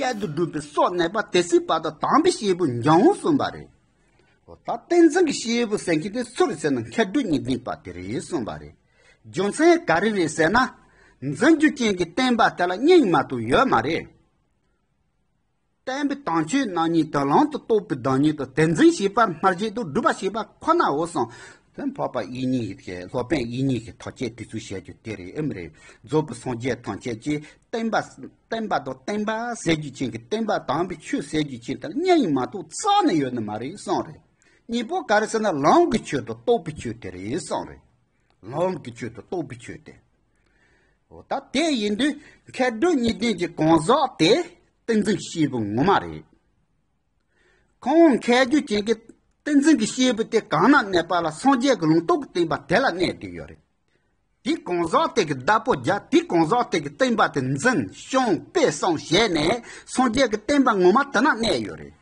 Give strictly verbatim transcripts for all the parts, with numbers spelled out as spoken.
བསྐྱར་དུ་བསྒྲུབ་པའི་སྲོག་གནས་པ་དེ་སྲིད་བར་དུ་དམ་པའི་སྐྱེས་བུ་འབྱུང་གསུངས་པ་རེད། འོ་ད་ཏིང་འཛིན་གྱི་སྐྱེས་བུ་ཟེར་མཁན་དེ་སུ་རེད་ཟེར་ན་མཁས་གྲུབ་གཉིས་ལྡན་པ་དེ་རེད་གསུངས་པ་རེད། རྒྱུ་མཚན་ག་རེ་རེད་ཟེར་ན། འཛིན་རྒྱུ་ཅན་གྱི་བསྟན་པ་དེ་ལ་གཉིས་མ་གཏོགས་ཡོད་མ་རེད། བསྟན་པའི་དམ་ཆོས་རྣམ་གཉིས་དང་ལམ་དུ་རྟོགས་པའི་བདག་ཉིད་དང་དེ་འཛིན་བྱེད་པ་སྨྲ་བྱེད་དང་སྒྲུབ་པ་བྱེད་པ་ཁོ་ན་འོ་གསུངས། དེ་འཕགས་པ་དབྱིག་གཉེན་གྱི་སློབ་དཔོན་དབྱིག་གཉེན་གྱི་ཐག་བཅད་དེ་ཚོ་བྱ་རྒྱུ་དེ་རེད་ཨེ་མ་རེད། རྫོགས་པའི་སངས་རྒྱས་ཐམས་ཅད་ཀྱིས་བསྟན་པ་བསྟན་པ་དང་བསྟན་པ་ཟེར་རྒྱུ་ཅན་གྱི་བསྟན་པ་དམ་པའི་ཆོས་ཟེར་རྒྱུ་ཅན་དེ་གཉིས་ཡིན་མ་གཏོགས་རྩ་ནས་ཡོད་ནི་མ་རེད་གསུངས་རེད། གཉིས་པོ་ག་རེ་ཟེར་ན་ལམ་གྱི་ཆོས་དང་རྟོགས་པའི་ཆོས་དེ་རེད་གསུངས་རེད། ལམ་གྱི་ཆོས་དང་རྟོགས་པའི་ཆོས་དེ། འོ་ད་དེ་ཡིན་དུས་མཁས་གྲུབ་གཉིས་ལྡན་གྱི་གང་ཟག་དེ་ཏིང་འཛིན་སྐྱེས་བུ་ངོ་མ་རེད། ཁོང་མཁས་རྒྱུ་ཅན་གྱི་ཏིང་འཛིན་གྱི་སྐྱེས་བུ་དེ་གང་ན་གནས་པ་ལ་སངས་རྒྱས་ཀྱི་ལུང་རྟོགས་ཀྱི་བསྟན་པ་དེ་ལ་གནས་བསྡད་ཡོད་རེད། དེ་གང་ཟག་དེ་གི་བདག་པོ་རྒྱག་དེ་གང་ཟག་དེ་གི་བསྟན་པ་དེ་འཛིན་སྐྱོང་སྤེལ་གསུམ་བྱས་ནས་སངས་རྒྱས་ཀྱི་བསྟན་པ་ངོ་མ་དེ་ན་གནས་ཡོད་རེད།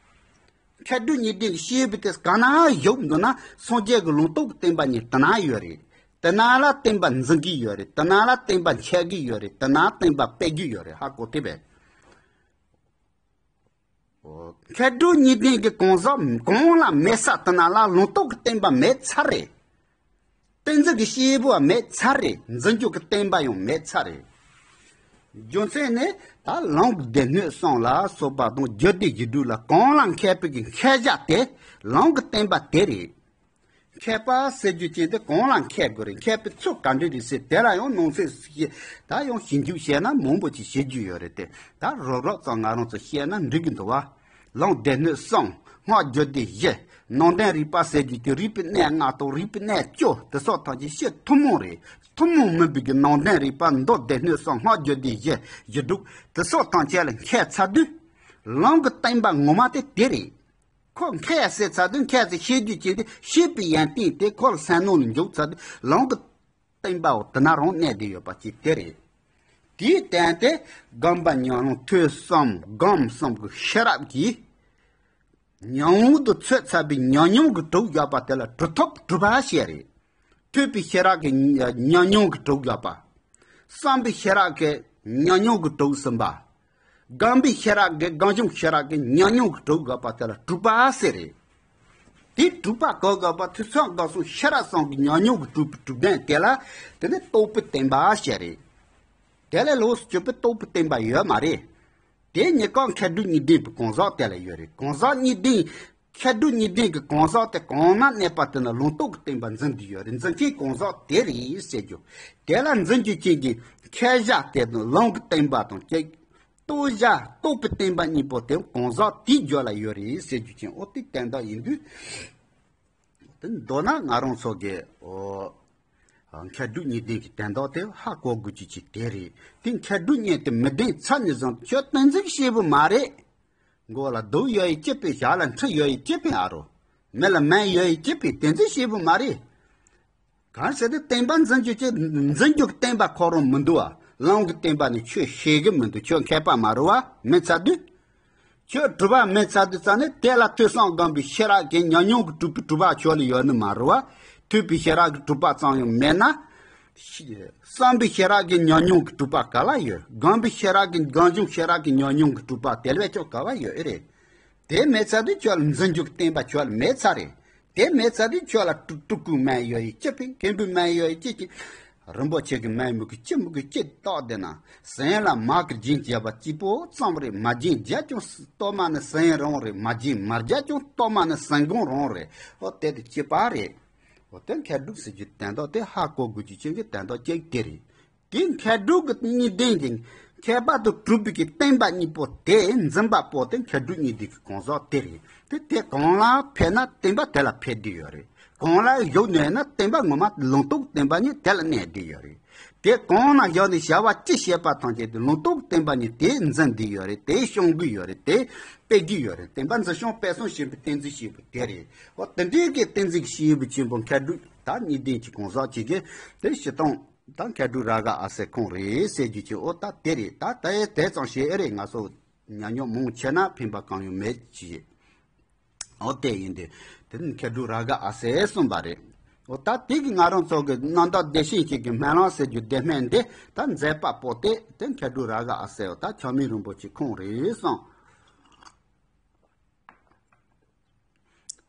མཁས་གྲུབ་གཉིས་ལྡན་གྱི་སྐྱེས་བུ་དེ་གང་ན་བཞུགས་འདུག་ན་སངས་རྒྱས་ཀྱི་ལུང་རྟོགས་ཀྱི་བསྟན་པ་ཉིད་དེ་ན་ཡོད་རེད། དེ་ན་ལ་བསྟན་པ་འཛིན་གྱི་ཡོད་རེད། དེ་ན་ལ་བསྟན་པ་འཆད་ཀྱི་ཡོད་རེད། དེ་ན་བསྟན་པ་སྤེལ་གྱི་ཡོད་རེད། ཧ་གོ་དེ་བས། མཁས་གྲུབ་གཉིས་ལྡན་གྱི་གང་ཟག་གང་ལ་མེད་ས་དེ་ན་ལ་ལུང་རྟོགས་ཀྱི་བསྟན་པ་མེད་ཚར་རེད། ཏིང་འཛིན་གྱི་སྐྱེས་བུ་མེད་ཚར་རེད། འཛིན་རྒྱུ་གི་བསྟན་པ་ཡང་མེད་ཚར་རེད། རྒྱུ་མཚན་ནི་ད་ལམ་གྱི་སྡེ་སྣོད་གསུམ་ལ་སོགས་པ་དང་རྒྱུད་སྡེ་བཞི་དྲུག་ལ་གང་ལ་མཁས་པའི་གི་མཁས་བྱ་དེ་ལམ་གྱི་བསྟན་པ་དེ་རེད། མཁས་པ་ཟེར་རྒྱུ་ཅན་དེ་གང་ལ་མཁས་དགོས་རེད། མཁས་པའི་ཚུལ་ག་འདྲ་རེད་ཟེར་དེ་ལ་ཡང་ནང་གསེས་ཤིག་ད་ཡང་ཞིབ་འཇུག་བྱས་ན་མང་པོ་ཅིག་བྱེད་རྒྱུ་ཡོད་རེད་དེ། ད་རོབ་རོབ་ཙམ་ང་རང་ཚོ་བཤད་ན་འགྲིག་གི་འདུག་བ། ལམ་སྡེ་སྣོད་གསུམ། སྔགས་རྒྱུད་སྡེ་བཞི། ནང་བསྟན་རིག་པ་ཟེར་རྒྱུ་དེ་རིག་པའི་གནས་ལྔ་དང་རིག་པའི་གནས་བཅུ་དེ་སོགས་ཐམས་ཅད་ཤེས་ཐུན་མོང་རེད། ཐུན་མོང་མིན་པའི་གི་ནང་བསྟན་རིག་པ་མདོ་སྡེ་སྣོད་གསུམ། སྔགས་རྒྱུད་སྡེ་བཞི། ཞི་དྲུག་དེ་སོགས་ཐམས་ཅད་ལ་མཁས་ཚར་དུས། ལམ་གྱི་བསྟན་པ་ངོ་མ་དེ་དེ་རེད། ཁོ་མཁས་ཟེར་ཚར་དུས་མཁས་ཟེར་ཤེས་རྒྱུ་ཅན་དེ་ཤེས་པའི་ཡོན་ཏན་དེ་ཁོ་ལ་སེམས་ནང་ལ་འཇུག་ཚར་དུས་ལམ་གྱི་བསྟན་པའོ་དེ་ན་རང་གནས་བསྡད་ཡོད་པ་ཅིག་དེ་རེད། དེའི་སྟེང་དེ་སྒོམ་པ་ཉམས་ལེན་ཐོས་བསམ་སྒོམ་གསུམ་གྱི་ཤེས་རབ་ཀྱིས་ཉམས་འོག་ཏུ་ཚུད་ཚར་བའི་ཉམས་མྱོང་གི་གྲུབ་ཡོད་པ་དེ་ལ་གྲུབ་ཐོབ་གྲུབ་པ་ཞེས་རེད། ཐོས་པའི་ཤེས་རབ་ཀྱི་ཉམས་མྱོང་གི་གྲུབ་ཡོད་པ། བསམ་པའི་ཤེས་རབ་ཀྱི་ཉམས་མྱོང་གི་གྲུབ་ཟིན་པ། སྒོམ་པའི་ཤེས་རབ་ཀྱི་སྒོམ་བྱུང་ཤེས་རབ་ཀྱི་ཉམས་མྱོང་གི་གྲུབ་ཡོད་པ་དེ་ལ་གྲུབ་པ་ཟེར་རེད། དེ་གྲུབ་པ་གང་ག་པ་ཐོས་བསམ་སྒོམ་གསུམ་ཤེས་རབ་གསུམ་གྱི་ཉམས་མྱོང་གི་གྲུབ་པའི་གྲུབ་ལྡན་དེ་ལ་དེ་ནི་རྟོགས་པའི་བསྟན་པ་ཞེས་རེད། དེ་ལས་ལོགས་སུ་གྱུར་པའི་རྟོགས་པའི་བསྟན་པ་ཡོད་མ་རེད། དེ་གཉིས་ཀ་མཁས་གྲུབ་གཉིས་ལྡན་པའི་གང་ཟག་དེ་ལ་ཡོད་རེད། གང་ཟག་གཉིས་ལྡན། མཁས་གྲུབ་གཉིས་ལྡན་གྱི་གང་ཟག་དེ་གང་ན་གནས་པ་དེ་ན་ལུང་རྟོགས་ཀྱི་བསྟན་པ་འཛིན་གྱི་ཡོད་རེད། འཛིན་མཁན་གང་ཟག་དེ་རེད་ཟེར་རྒྱུ། དེ་ལ་འཛིན་རྒྱུ་ཅན་གྱི་མཁས་བྱ་དེ་དང་ལམ་གྱི་བསྟན་པ་དང་གཅིག་རྟོགས་བྱ་རྟོགས་པའི་བསྟན་པ་གཉིས་པོ་དེ་གང་ཟག་དེའི་རྒྱུད་ལ་ཡོད་རེད་ཟེར་རྒྱུ་ཅན། འོ་དེ་དོན་དག་ཡིན་དུས། དེ་མདོར་ན་ང་རང་ཚོ་གི་འོ། མཁས་གྲུབ་གཉིས་ལྡན་གྱི་དོན་དག་དེ་ཧ་གོ་དགོས་རྒྱུ་ཅིག་དེ་རེད། དེ་མཁས་གྲུབ་གཉིས་དེ་མི་ལྡན་ཚར་ནས་བཟུང་ཁྱོད་ཏིང་འཛིན་སྐྱེས་བུ་མ་རེད། མགོ་ལ་གདུགས་ཡོད་ཡི་ཅི་ཕན། ཞྭ་ལ་འཕྲུལ་ཡོད་ཡི་ཅི་ཕན་ཨ་རོ། མི་ལ་སྨན་ཡོད་ཡི་ཅི་ཕན། ཏིང་འཛིན་སྐྱེས་བུ་མ་རེད། གང་ཟེར་ཏེ་བསྟན་པ་འཛིན་རྒྱུ་ཅིག་འཛིན་རྒྱུ་བསྟན་པ་ཁོ་རང་མི་འདུག་བ། ལམ་གྱི་བསྟན་པ་ནི་ཁྱོད་ཤེས་གི་མི་འདུག་ཁྱོད་མཁས་པ་མ་རེད་བ། མི་ཚར་དུས། ཁྱོད་གྲུབ་པ་མེད་ཚར་དུས་ཙང་ནས་དེ་ལ་ཐོས་བསམ་སྒོམ་པའི་ཤེས་རབ་ཀྱི་ཉམས་མྱོང་གི་གྲུབ་པའི་གྲུབ་པ་ཁྱོད་ལ་ཡོད་ནི་མ་རེད་བ། ཐོས་པའི་ཤེས་རབ་ཀྱི་གྲུབ་པ་ཙམ་ཡང་མེད་ན། བསམ་པའི་ཤེས་རབ་ཀྱི་ཉམས་མྱོང་གི་གྲུབ་པ་ག་ལ་ཡོད། སྒོམ་པའི་ཤེས་རབ་ཀྱི་སྒོམ་བྱུང་ཤེས་རབ་ཀྱི་ཉམས་མྱོང་གི་གྲུབ་པ་དེ་ལས་ཀྱང་ག་བ་ཡོད་ཨེ་རེད། དེ་མེད་ཚར་དུས་ཁྱོད་ལ་འཛིན་རྒྱུ་གི་བསྟན་པ་ཁྱོད་ལ་མེད་ཚར་རེད། དེ་མེད་ཚར་དུས་ཁྱོད་ལ་སྤྲུལ་སྤྲུལ་སྐུའི་སྨན་ཡོད་ཡི་ཅི་ཕན། མཁན་པོའི་སྨན་ཡོད་ཡི་ཅི་ཕན། རིན་པོ་ཆེ་གི་སྨན་མི་དགོས་ཅི་མི་དགོས་ཅི་བཏགས་བསྡད་ན། ཟན་ལ་མར་གྱི་རྒྱན་བརྒྱབ་པ་གཅིག་པོ་ཙམ་རེད། མར་རྒྱན་བརྒྱབ་ཀྱང་གཏོར་མ་ནི་ཟན་རང་རེད། མར་རྒྱན་མར་བརྒྱབ་ཀྱང་གཏོར་མ་ནི་ཟན་གོང་རང་རེད། ཨོ་དེ་དེ་གཅིག་པ་རེད། ཨོ་དེ་མཁས་གྲུབ་ཟེར་རྒྱུ་དོན་དག་དེ་ཧ་གོ་དགོས་རྒྱུ་ཅན་གྱི་དོན་དག་གཅིག་དེ་རེད། དེ་མཁས་གྲུབ་ཀྱི་གཉིས་ལྡན་གྱི་མཁས་པ་དང་གྲུབ་པའི་གི་བསྟན་པ་གཉིས་པོ་དེ་འཛིན་པ་པོ་དེ་མཁས་གྲུབ་གཉིས་ལྡན་གྱི་གང་ཟག་དེ་རེད། དེ་དེ་གང་ལ་ཕན་ན་བསྟན་པ་དེ་ལ་ཕན་བསྡད་ཡོད་རེད། གང་ལ་བཞུགས་ནས་ན་བསྟན་པ་ངོ་མ་ལུང་རྟོགས་བསྟན་པ་ཉིད་དེ་ལ་གནས་བསྡད་ཡོད་རེད། དེ་གང་ན་བཞག་ནས་བྱ་བ་ཅི་བྱེད་པ་ཐམས་ཅད་དེ་ལུང་རྟོགས་བསྟན་པ་ཉིད་དེ་འཛིན་བསྡད་ཡོད་རེད། དེ་སྐྱོང་གི་ཡོད་རེད། དེ་སྤེལ་གྱི་ཡོད་རེད། བསྟན་པ་འཛིན་སྐྱོང་སྤེལ་གསུམ་བྱེད་པའི་བསྟན་འཛིན་ཞེས་པ་དེ་རེད། འོ་དེ་འདྲའི་གི་བསྟན་འཛིན་ཞེས་པའི་ཆེན་པོ་མཁས་གྲུབ་ད་གཉིས་ལྡན་གྱི་གང་ཟག་ཅིག་གིས་དེ་སྤྱིར་བཏང་། ད་མཁས་གྲུབ་རཱ་ག་ཨ་སེ་ཁོང་རེད་ཟེར་རྒྱུ་ཅིག་ཨོ་ད་དེ་རེད། ད་ད་ཡེ་དེ་ཙམ་ཞིག་ཨེ་རེད། ང་ཚོ་ཉམས་མྱོང་མང་ཆེ་ན་ཕན་པ་གང་ཡང་མེད་ཅིག་ཨོ་དེ་ཡིན་དུས་དེ་ནི་མཁས་གྲུབ་རཱ་ག་ཨ་སེ་གསུངས་པ་རེད། འོ་ད་དེ་གི་ང་རང་ཚོ་གི་རྣམ་དག་བདེ་ཆེན་ཞིག་གི་སྨོན་ལམ་ཟེར་རྒྱུ་བདེ་སྨོན་འདི་ད་མཛད་པ་པོ་དེ་དེ་མཁས་གྲུབ་རཱ་ག་ཨ་སེ་འོ་ད་ཆགས་མེད་རིན་པོ་ཆེ་ཁོང་རེད་གསུངས།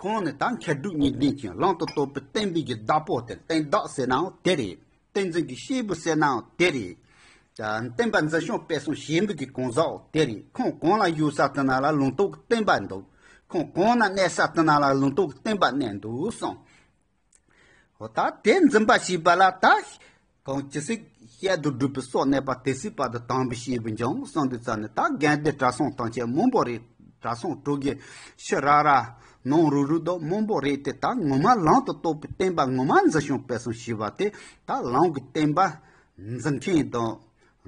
ཁོང་ནི་ད་མཁས་གྲུབ་གཉིས་ལྡན་གྱི་ལམ་དུ་གཏོད་པའི་བསྟན་པའི་གི་བདག་པོ་དེ་བསྟན་བདག་ཟེར་ནའང་དེ་རེད། བསྟན་འཛིན་གྱི་སྐྱེས་བུ་ཟེར་ནའང་དེ་རེད། བསྟན་པ་འཛིན་སྐྱོང་སྤེལ་གསུམ་བྱེད་པའི་གི་གང་ཟག་དེ་རེད། ཁོང་གང་ལ་བཞུགས་ས་དེ་ན་ལ་ལུང་རྟོགས་ཀྱི་བསྟན་པ་འདུག་ཁོང་གང་ན་གནས་ས་དེ་ན་ལ་ལུང་རྟོགས་ཀྱི་བསྟན་པ་གནས་འདུག་གསུངས། འོ་ད་དེ་འཛིན་པ་ཞེས་པ་ལ་ད། གང་ཇི་སྲིད་བཤད་དུ་སྒྲུབ་པའི་སྲོག་གནས་པ་དེ་སྲིད་བར་དུ་དམ་པའི་སྐྱེས་བུ་འབྱུང་གསུངས་དུས་ཙམ་ནས་ད་དགེ་འདུན་གྲྭ་ཚང་དང་བཅས་མང་པོ་རེད། གྲྭ་ཚང་དྲུག་གི་ཕྱི་ར་ར་ནང་རུ་རུ་དུ་མང་པོ་རེད་དེ་ད་ངོ་མ་ལམ་དུ་གཏོད་པའི་བསྟན་པ་ངོ་མ་འཛིན་སྐྱོང་སྤེལ་གསུམ་ཞེས་པ་དེ་ད་ལམ་གྱི་བསྟན་པ་འཛིན་མཁན་དང་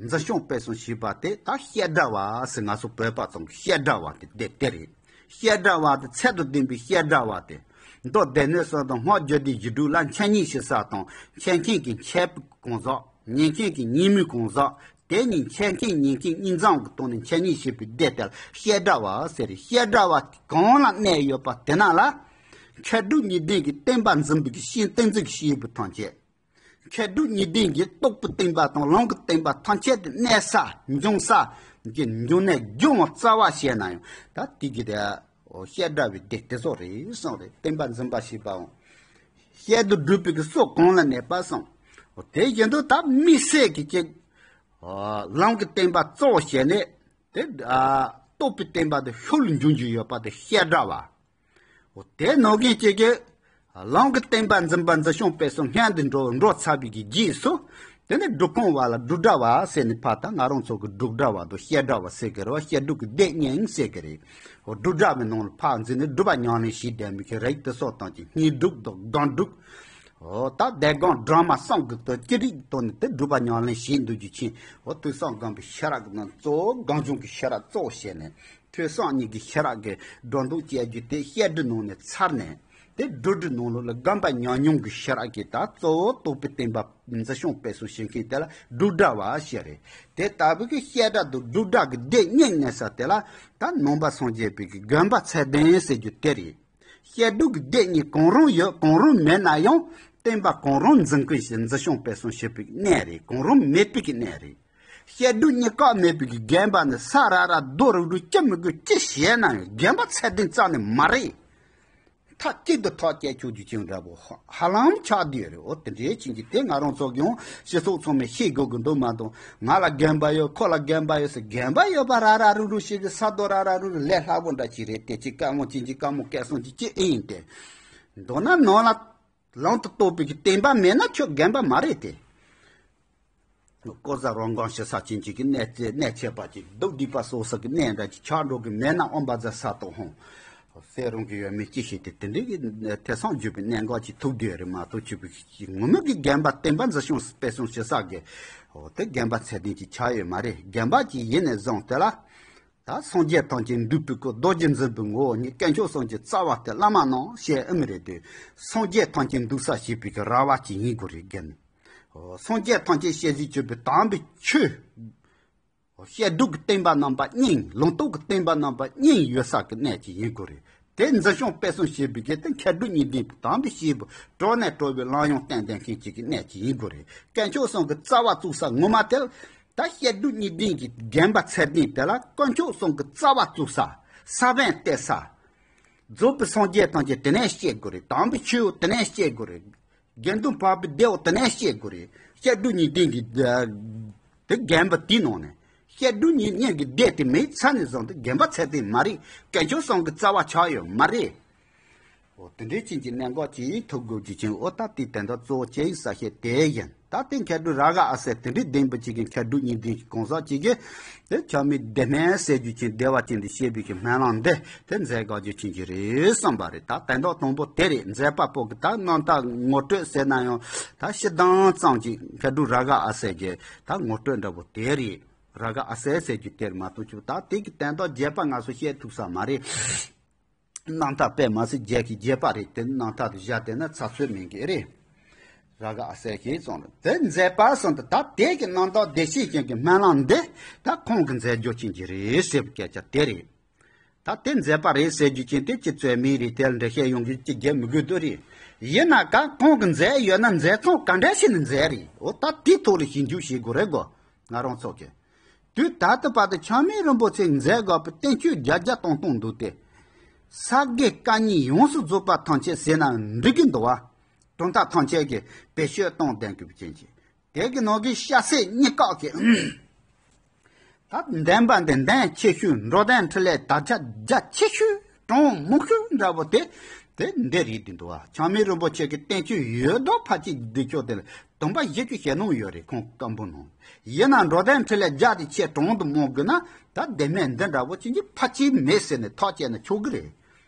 འཛིན་སྐྱོང་སྤེལ་གསུམ་ཞེས་པ་དེ་ད་བཤད་གྲྭ་བ་ཟེར་ང་ཚོ་བོད་པ་ཚོ་གི་བཤད་གྲྭ་བ་དེ་དེ་དེ་རེད། བཤད་གྲྭ་བ་དེ་ཚད་དང་ལྡན་པའི་བཤད་གྲྭ་བ་དེ། མདོ་སྡེ་སྣོད་གསུམ་དང་སྔགས་རྒྱུད་སྡེ་བཞི་དྲུག་ལ་འཆད་ཉན་བྱེད་ས་དང་འཆད་མཁན་གྱི་འཆད་པའི་གང་ཟག་ཉན་མཁན་གྱི་ཉན་མོས་གང་ཟག་དེ་ནི་འཆད་མཁན་ཉན་མཁན་གཉིས་འཛོམས་ཀྱི་སྟེང་ནས་འཆད་ཉན་བྱེད་པའི་སྡེ་དེ་ལ་བཤད་གྲྭ་བ་ཟེར། བཤད་གྲྭ་བ་གང་ལ་གནས་ཡོད་པ་དེ་ན་ལ། མཁས་གྲུབ་གཉིས་ལྡན་གྱི་བསྟན་པ་འཛིན་པའི་གི་བསྟན་བསྟན་འཛིན་གྱི་སྐྱེས་བུ་ཐམས་ཅད། མཁས་གྲུབ་གཉིས་ལྡན་གྱི་རྟོགས་པའི་བསྟན་པ་དང་ལམ་གྱི་བསྟན་པ་ཐམས་ཅད་དུ་གནས་ས་འབྱུང་ས་ཀྱི་འབྱུང་གནས་འབྱུང་བ་རྩ་བ་བཤད་ན་ཡང་ད་དེ་གི་དེ་བཤད་གྲྭ་བའི་སྡེ་དེ་ཚོ་རེད་གསུངས་རེད། བསྟན་པ་འཛིན་པ་ཞེས་པའང་བཤད་དུ་སྒྲུབ་པའི་གི་སྲོག་གང་ལ་གནས་པ་གསུངས། དེ་བཞིན་དུ་ད་དམིགས་བསལ་གྱི་ཅིག་ལམ་གྱི་བསྟན་པ་གཙོ་བོ་བྱས་ནས་དེ་རྟོགས་པའི་བསྟན་པ་དེ་ཤུགས་ལ་འབྱུང་རྒྱུ་ཡོད་པ་དེ་བཤད་གྲྭ་བ། འོ་དེ་ནང་བཞིན་གཅིག་གིས་ལམ་གྱི་བསྟན་པ་འཛིན་པ་འཛིན་སྐྱོང་སྤེལ་གསུམ་སྔོན་དུ་འགྲོ་འགྲོ་ཚར་བའི་གི་རྗེས་སུ། དེ་ནས་སྒྲུབ་ཁང་བ་ལ་སྒྲུབ་གྲྭ་བ་ཟེར་ནས་ཕར་ད་ང་རང་ཚོ་གི་སྒྲུབ་གྲྭ་བ་དང་བཤད་གྲྭ་བ་ཟེར་གི་རེད་བ། བཤད་སྒྲུབ་ཀྱི་སྡེ་གཉིས་ཟེར་གི་རེད། འོ་སྒྲུབ་གྲྭ་བའི་ནང་ལ་ཕར་འཛུལ་ནས་སྒྲུབ་པ་ཉམས་ལེན་བྱེད་བསྡད་མི་གི་རིགས་དེ་སོགས་དང་གི་བསྙེན་སྒྲུབ་དང་སྒོམ་སྒྲུབ། འོ་ད་བཟླས་སྒོམ་སྦྲགས་མ་གསུམ་གི་དོན་ཅི་རིགས་དོན་ནི་དེ་སྒྲུབ་པ་ཉམས་ལེན་བྱེད་འདུག་རྒྱུ་ཆེན། འོ་ཐོས་བསམ་སྒོམ་པའི་ཤེས་རབ་ཀྱི་ནང་གཙོ་བོ་སྒོམ་བྱུང་གི་ཤེས་རབ་གཙོ་བོ་བྱས་ནས། ཐོས་བསམ་གཉིས་ཀྱི་ཤེས་རབ་ཀྱི་སྒྲོ་འདོགས་བཅད་རྒྱུ་དེ་བཤད་སྒྲུབ་ནང་ནས་ཚར་ནས། དེ་སྒྲུབ་སྒྲུབ་ནང་ལོགས་ལ་སྒོམ་པ་ཉམས་མྱོང་གི་ཤེས་རབ་ཀྱི་ད་གཙོ་བོ་རྟོགས་པའི་བསྟན་པ་འཛིན་སྐྱོང་སྤེལ་གསུམ་བྱེད་མཁན་དེ་ལ་སྒྲུབ་གྲྭ་བ་ཞེས་རེད། དེ་ལྟ་བུ་གི་བཤད་གྲྭ་དང་སྒྲུབ་གྲྭ་གི་སྡེ་གཉིས་གནས་ས་དེ་ལ་ད་ནང་པ་སངས་རྒྱས་པའི་གི་དགོན་པ་ཚད་ལྡན་ཟེར་རྒྱུ་དེ་རེད། བཤད་སྒྲུབ་ཀྱི་སྡེ་གཉིས་གང་རུང་ཡོད་གང་རུང་མེད་ན་ཡང་བསྟན་པ་གང་རུང་འཛིན་སྐྱོང་བྱེད་འཛིན་སྐྱོང་སྤེལ་གསུམ་བྱེད་པའི་གནས་རེད། གང་རུང་མེད་པའི་གི་གནས་རེད། བཤད་སྒྲུབ་གཉིས་ཀ་མེད་པའི་གི་དགོན་པ་ནི་ས་ར་ར་རྡོ་རུག་རུག་ཅི་མི་དགོས་ཅི་བྱས་ན་ཡང་དགོན་པ་ཚད་ལྡན་རྩ་ནས་མ་རེད། མཐའ་གཅིག་ཏུ་ཐག་བཅད་ཆོག་རྒྱུ་ཅན་འདྲ་པོ་ཧ་ཧ་ལམ་ཆགས་བསྡད་རེད། འོ་དེ་འདྲའི་ཕྱིན་གྱི་དེ་ང་རང་ཚོ་གི་ཡང་སྤྱི་ཚོགས་ཚང་མས་ཤེས་དགོས་ཀྱི་འདུག་མ་གཏོགས་ང་ལ་རྒན་པ་ཡོད་ཁོ་ལ་རྒན་པ་ཡོད་ཟེར། རྒན་པ་ཡོད་པ་ར་ར་རུ་རུ་ཞིག་གི་ས་རྡོ་ར་ར་རུ་རུ་ལས་སླ་པོ་འདྲ་ཅིག་རེད། དེ་ཅིག་དཀའ་མོ་ཅན་གྱི་དཀའ་མོ་སྐལ་བཟང་ཅིག་ཅི་ཨེ་ཡིན་ཏེ། མདོར་ན་ནང་ལ་ལམ་དུ་གཏོགས་པའི་གི་བསྟན་པ་མེད་ན་ཁྱོད་རྒན་པ་མ་རེད་དེ། ལྐོག་ཟ་རང་གང་ཞེ་ས་ཅན་ཅིག་གི་གནས་ཚེ་གནས་ཆད་པ་ཅིག་སྡུག་སྡིག་པ་སོགས་ས་གི་གནས་འདྲ་ཅིག་ཆགས་འགྲོ་གི་མེད་ན་ཨོམ་བ་ཛ་ས་ཏོག་ཧོང་། གསེར་རོང་གི་ཡོད་མེད་ཅི་ཤེས་ཏེ་དེ་འདྲའི་གི་ཐེ་ཚོམ་བརྗོད་པའི་གནད་འགག་ཅིག་ཐུག་དུས་རེད་མ་གཏོགས་ཆུ་བུ་ཞིག་ངོ་མ་གི་རྒན་པ་བསྟན་པ་འཛིན་སྐྱོང་སྤེལ་གསུམ་བྱེད་ས་གི་འོ་དེ་རྒན་པ་ཚད་ལྡན་ཅིག་ཆགས་ཡོད་མ་རེད། རྒན་པ་ཅིག་ཡིན་ནས་བཟུང་དེ་ལ། ད་སངས་རྒྱས་ཐམས་ཅད་འདུས་པའི་སྐུ་རྡོ་རྗེ་འཛིན་པའི་ངོ་བོ་ཉིད་དཀོན་མཆོག་གསུམ་གྱི་རྩ་བ་སྟེ་བླ་མ་རྣམས་ཞེས་ཨེ་མི་རེད་དེ། སངས་རྒྱས་ཐམས་ཅད་འདུས་ས་ཞེས་པའི་གི་ར་བ་ཅིག་ཡིན་དགོས་རེད་རྒན། སངས་རྒྱས་ཐམས་ཅད་སྐྱེ་ཟིག་གཅོད་པའི་དམ་པའི་ཆོས། བཤད་སྒྲུབ་ཀྱི་བསྟན་པ་རྣམ་པ་གཉིས་ལུང་རྟོགས་ཀྱི་བསྟན་པ་རྣམ་པ་གཉིས་ཡོད་ས་གི་གནས་ཅིག་ཡིན་དགོས་རེད། དེ་འཛིན་སྐྱོང་སྤེལ་གསུམ་བྱེད་པའི་གི་དེ་མཁས་གྲུབ་གཉིས་ལྡན་དམ་པའི་སྐྱེས་བུ་གྲོགས་ནས་གྲོགས་པའི་ལམ་ཡང་བསྟན་ལྡན་མཁན་ཅིག་གི་གནས་ཅིག་ཡིན་དགོས་རེད། དཀོན་མཆོག་གསུམ་གྱི་རྩ་བ་བཙུགས་ས་ངོ་མ་དེ་ལ་ད་བཤད་སྒྲུབ་གཉིས་ལྡན་གྱི་རྒན་པ་ཚད་ལྡན་དེ་ལ་དཀོན་མཆོག་གསུམ་གྱི་རྩ་བ་བཙུགས་ས་ས་བོན་གཏད་ས། རྫོགས་པའི་སངས་རྒྱས་ཐམས་ཅད་དེ་ནས་སྐྱེ་དགོས་རེད། དམ་པའི་ཆོས་དེ་ནས་སྐྱེ་དགོས་རེད། དགེ་འདུན་འཕགས་པའི་སྡེ་བ་དེ་ནས་སྐྱེ་དགོས་རེད། བཤད་སྒྲུབ་གཉིས་ལྡན་གྱི་དེ་རྒན་པ་དེའི་ནང་ནས་བཤད་སྒྲུབ་གཉིས་གཉིས་ཀྱི་སྡེ་དེ་མེད་ཚར་ནས་བཟུང་སྟེ་རྒན་པ་ཚད་ལྡན་མ་རེད། དཀོན་མཆོག་གསུམ་གྱི་རྩ་བ་ཆགས་ཡོད་མ་རེད། འོ་དེ་འདྲའི་ཅན་གྱི་གནད་འགག་ཅིག་ཐུག་དགོས་ཀྱི་ཅན། འོ་ད་དེའི་དོན་དག་གཙོ་བོ་ཅི་ཡིན་ས་བཤད་དེ་ཡིན། ད་དེ་མཁས་གྲུབ་རཱ་ག་ཨ་སེ་དེ་འདྲའི་ལྡན་པ་ཅིག་གི་མཁས་གྲུབ་གཉིས་ལྡན་གྱི་གང་ཟག་ཅིག་གིས་དེ་ཆགས་མེད་བདེ་སྨོན་ཟེར་རྒྱུ་ཅན་བདེ་བ་ཅན་དུ་སྐྱེ་བའི་གི་སྨོན་ལམ་འདི་དེ་མཛད་དགོས་རྒྱུ་ཅན་གྱི་རེད་བསམ་པ་རེད། ད་དོན་དག་དང་པོ་དེ་རེད། མཛད་པ་པོ་གི་ད་རྣམ་ཐར་ངོ་སྤྲོད་ཟེར་ན་ཡང་ད་སྤྱིར་བཏང་ཙམ་ཅིག་མཁས་གྲུབ་རཱ་ག་ཨ་སེ་གི་ད་ངོ་སྤྲོད་འདྲ་པོ་དེ་རེད། རཱ་ག་ཨ་སེ་ཟེར་རྒྱུ་དེར་མ་གཏོགས་ཆུ་ད་དེ་གི་དོན་དག་རྒྱས་པ་ང་ཚོ་བཤད་ཐུབ་ས་མ་རེད། རྣམ་ཐར་དཔེ་མ་སྲིད་རྒྱས་ཀྱི་རྒྱས་པ་རེད། དེ་རྣམ་ཐར་དུ་བཞག་དེ་ན་ཚ་ཚོད་མིན་གྱི་རེད། རཱ་ག་ཨ་སེ་ཞེས་གསུངས་རེད། དེ་མཛད་པ་གསུམ་དུ་ད་དེ་གི་རྣམ་དག་བདེ་གཤེགས་ཅན་གྱི་སྨོན་ལམ་འདི་ད་ཁོང་གི་མཛད་རྒྱུ་ཅན་གྱི་རེད་ཟེར་བའི་སྐད་ཆ་དེ་རེད། ད་དེ་མཛད་པ་རེད་ཟེར་རྒྱུ་ཅན་དེ་ཅི་རྩོད་མིན་རེད། དེ་ལ་འགྲེལ་བཤད་ཡོང་རྒྱུ་ཅི་རྒྱབ་མི་དགོས་དོ་རེད། ཡིན་ན་ཀ་ཁོང་གི་མཛད་ཡོད་ན་མཛད་རྩོམ་ག་འདྲ་ཞིག་ནས་མཛད་རེད། འོ་ད་དེའི་ཐོག་ལ་ཞིབ་འཇུག་བྱེད་དགོས་རེད་གོ། ང་རང་ཚོ་གི་དུས་ད་ལྟ་བར་དུ་ཆགས་མེད་རིན་པོ་ཆེ་མཛད་དགོས་པའི་བསྟན་བཅོས་བརྒྱ་བརྒྱ་སྟོང་སྟོང་འདུག་སྟེ། ས་དགེ་བཀའ་རྙིང་ཡོངས་སུ་རྫོགས་པ་ཐམས་ཅད་ཟེར་ན་འགྲིག་གི་འདུག་བ། གྲུབ་མཐའ་ཐམས་ཅད་ཀྱི་བེད་སྤྱོད་གཏོང་ལྡན་དགོས་པའི་རྐྱེན་གྱིས། དེ་གི་ནང་གི་སྐྱ་སེར་གཉིས་ཀ་གི་ད་འདོན་པ་འདི་འདོན་ཆེ་ཤོས། འགྲོ་དོན་འཕྲིན་ལས་དར་ཁྱབ་རྒྱ་ཆེ་ཤོས། གྲངས་མང་ཤོས་འདྲ་བོ་དེ་དེ་འདི་རེད་དེ་འདུག་བ། ཆགས་མེད་རིན་པོ་ཆེ་གི་བསྟན་བཅོས་ཡོད་དོ་ཕལ་ཆེར་འདི་ཕྱོགས་དེ་ལ་བསྡོམས་པ་བཞི་བཅུ་ཞེ་ནང་ཡོད་རེད། ཁོང་སྐམ་པོ་ནང་ཡིན་ན་འགྲོ་དོན་འཕྲིན་ལས་རྒྱ་དེ་ཆེ་གྲངས་དུ་མང་དགོས་ན་ད་ལྡེ་མིག་འདི་འདྲ་བོ་ཅན་གྱི་ཕལ་ཆེར་མེད་ཟེར་ནས་ཐག་བཅད་ན་ཆོག་གི་རེད།